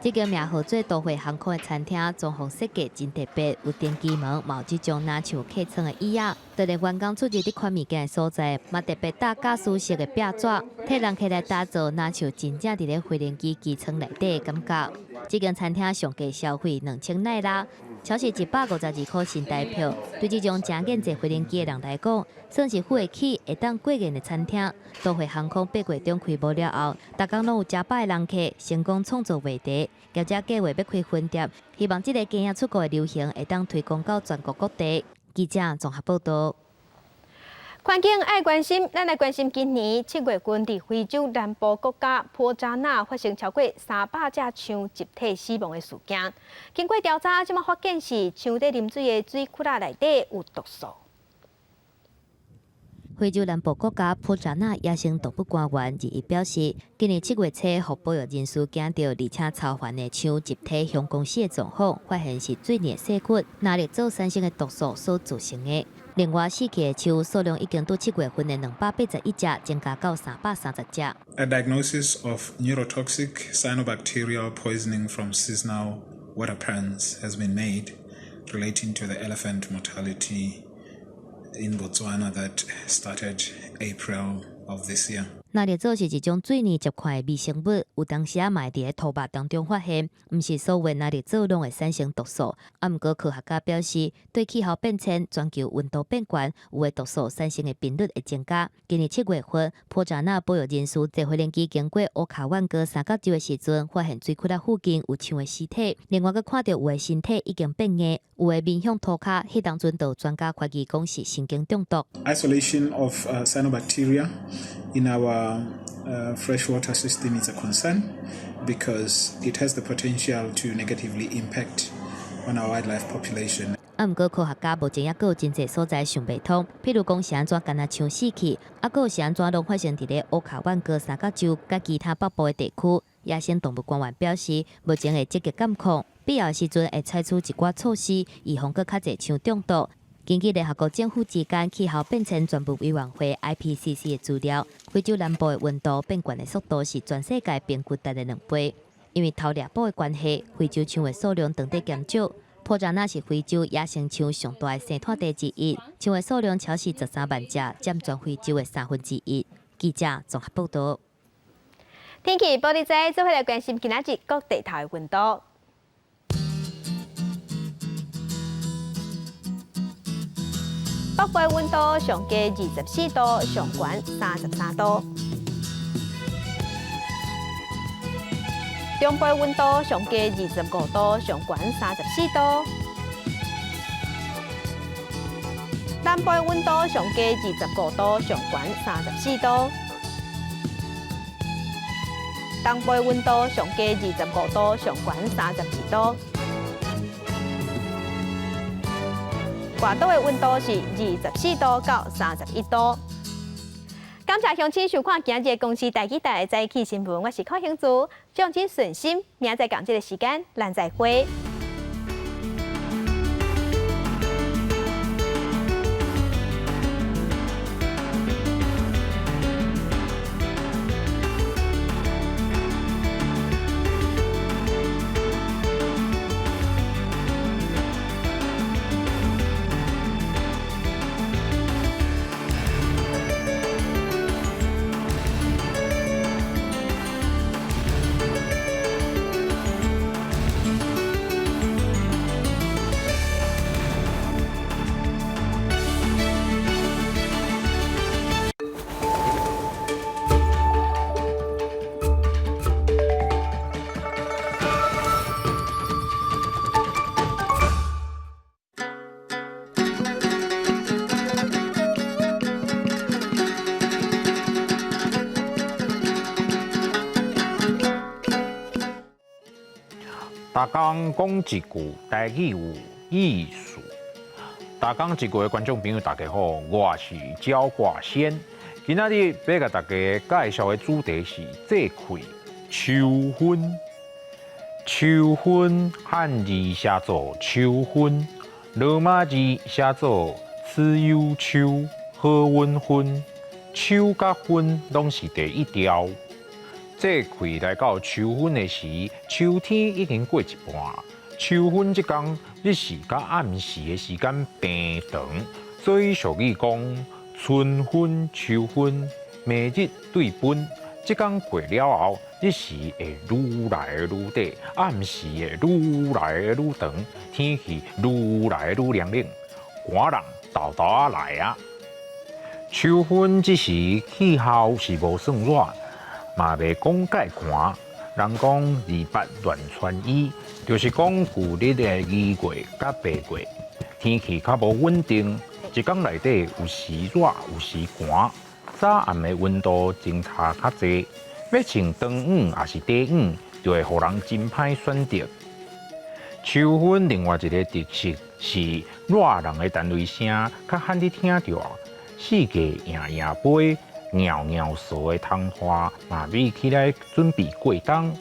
這間名號做都會航空的餐廳，裝潢設計真特別，有登機門，嘛有這種若像客艙的椅仔。就連員工出入佇款物件的所在，嘛特別搭駕駛室的壁紙，替人客來打造若像真正佇咧飛機機艙內底的感覺。這間餐廳上低消費2000奈拉，超是152箍新台票。對這種誠癮坐飛機的人來講，算是付會起、會當過癮的餐廳。都會航空八月中開幕了後，逐工攏有誠百的人客成功創造話題。業者計劃欲開分店，希望這个機仔出國的流行會當推廣到全國各地。記者綜合報道。環境愛關心，咱來關心今年7月份佇非洲南部國家波札那發生超過300隻象集體死亡的事件。經過調查，這馬發現是象佇啉水的水窟仔內底有毒素。非洲南部國家波札那野生動物官員21表示，今年7月初，予保育人士驚著，而且超凡的象集體向公死的狀況，發現是水泥細菌拿綠藻產生的毒素所造成的。另外，死去的象數量已經對7月份的281隻增加到330隻。 A diagnosis of neurotoxic cyanobacterial poisoning from seasonal water pans has been made relating to the elephant mortality in Botswana that started April of this year. 納綠藻是一種水泥接塊的微生物，有當時仔嘛會佇咧土肉當中發現，毋是所有納綠藻攏會產生毒素。啊，毋過科學家表示，對氣候變遷、全球溫度變懸，有的毒素產生的頻率會增加。今年7月份，波札那保育人士坐飛機經過烏卡萬哥三角洲的時陣，發現水窟仔附近有象的屍體，另外閣看著有的身體已經變硬，有的面向塗跤，彼當陣就有專家懷疑講是神經中毒。 Isolation of cyanobacteria in our freshwater system is a concern because it has the potential to negatively impact on our wildlife population. 啊，毋過科學家目前猶閣有真濟所在想袂通，譬如講是按怎干焦象死去，啊，閣有是按怎攏發生佇咧烏卡萬哥三角洲佮其他北部的地區。野生動物官員表示，目前會積極監控，必要時陣會採取一寡措施，預防閣較濟象中毒。根據聯合國政府之間氣候變遷專門委員會 IPCC 的資料，非洲南部的溫度變懸的速度是全世界平均值的兩倍。因為偷獵寶的關係，非洲象的數量當地減少。波札那是非洲野生象上大的生態地之一，象的數量超過13萬隻，佔全非洲的1/3。記者綜合報導。天氣報你知，做伙來關心今仔日各地頭的溫度。北部溫度上低24度，上懸33度。中部溫度上低25度，上懸34度。南部溫度上低25度，上懸34度。東部溫度上低25度，上懸32度。外島的溫度是24度到31度。感謝鄉親收看今日的公視台語台的早起新聞，我是柯興珠，祝您順心，明仔載仝這个時間，咱再會。逐工講一句台語有意思。逐工一句的觀眾朋友，大家好，我是焦掛先。今仔日欲共大家介紹的主題是節氣秋分。秋分漢字寫做秋分，羅馬字寫做此有秋，好運分。秋佮分攏是第一調。節氣來到秋分的時，秋天已經過一半。秋分這天，日時佮暗時的時間變長，所以俗語講春分、秋分，暝日對分。這天過了後，日時會愈來愈短，暗時會愈來愈長，天氣愈來愈涼冷，寒人沓沓仔來啊！秋分這時氣候是無算熱。嘛袂講介寒，人講二八亂穿衣，就是講舊曆的二月佮八月，天氣較無穩定，一工內底有時熱有時寒，早暗的溫度相差較濟，欲穿長羽抑是短羽，就會予人真歹選擇。秋分另外一个特色是熱人的單位聲較罕得聽著，四界營營飛。蟯蟯蟅的窗花嘛，比起來準備過冬。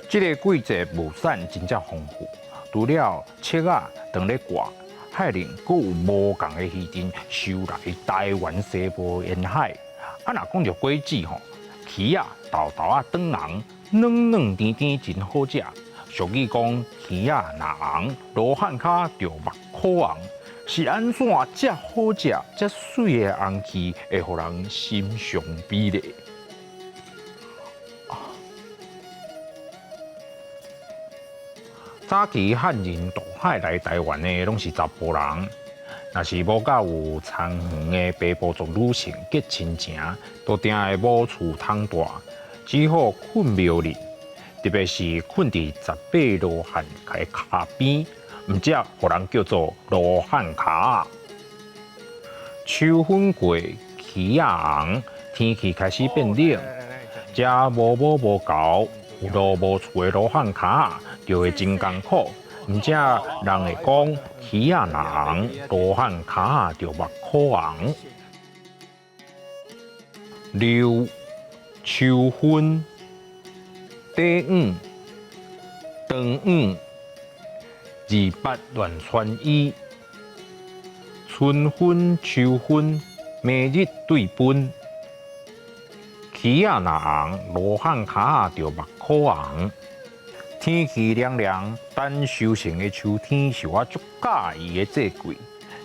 這个季節物產真正豐富，除了粟仔當咧掛，海裡閣有無仝的魚陣收來台灣西部沿海。啊，若講著果子吼，柿仔沓沓仔轉紅，軟軟甜甜真好食。俗語講，柿仔若紅，羅漢跤就目箍紅。是按怎遮好食、遮媠的紅柿會予人心上美麗？早期漢人渡海來台灣的，攏是查埔人。若是無佮有田園的平埔族女性結親情，都定會無厝通蹛，只好睏廟裡，特別是睏佇18羅漢的跤邊。毋才予人叫做羅漢跤。秋分過，柿仔紅，天氣開始變冷，遮無母無猴、有路無厝的羅漢跤就會真艱苦，毋才人會講魚仔若紅，羅漢跤仔就目箍紅。六秋分，短五，長五，28亂穿衣，春分秋分，暝日對分。魚仔若紅，羅漢跤仔就目箍紅。天氣涼涼，等收成的秋天是我足佮意的節季。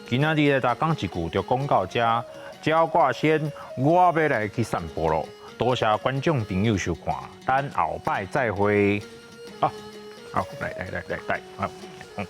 今仔日來講一句就講到遮，鳥掛先，我欲來去散步囉。多謝觀眾朋友收看，咱後擺再會。啊，好，來來來來來，好。嗯。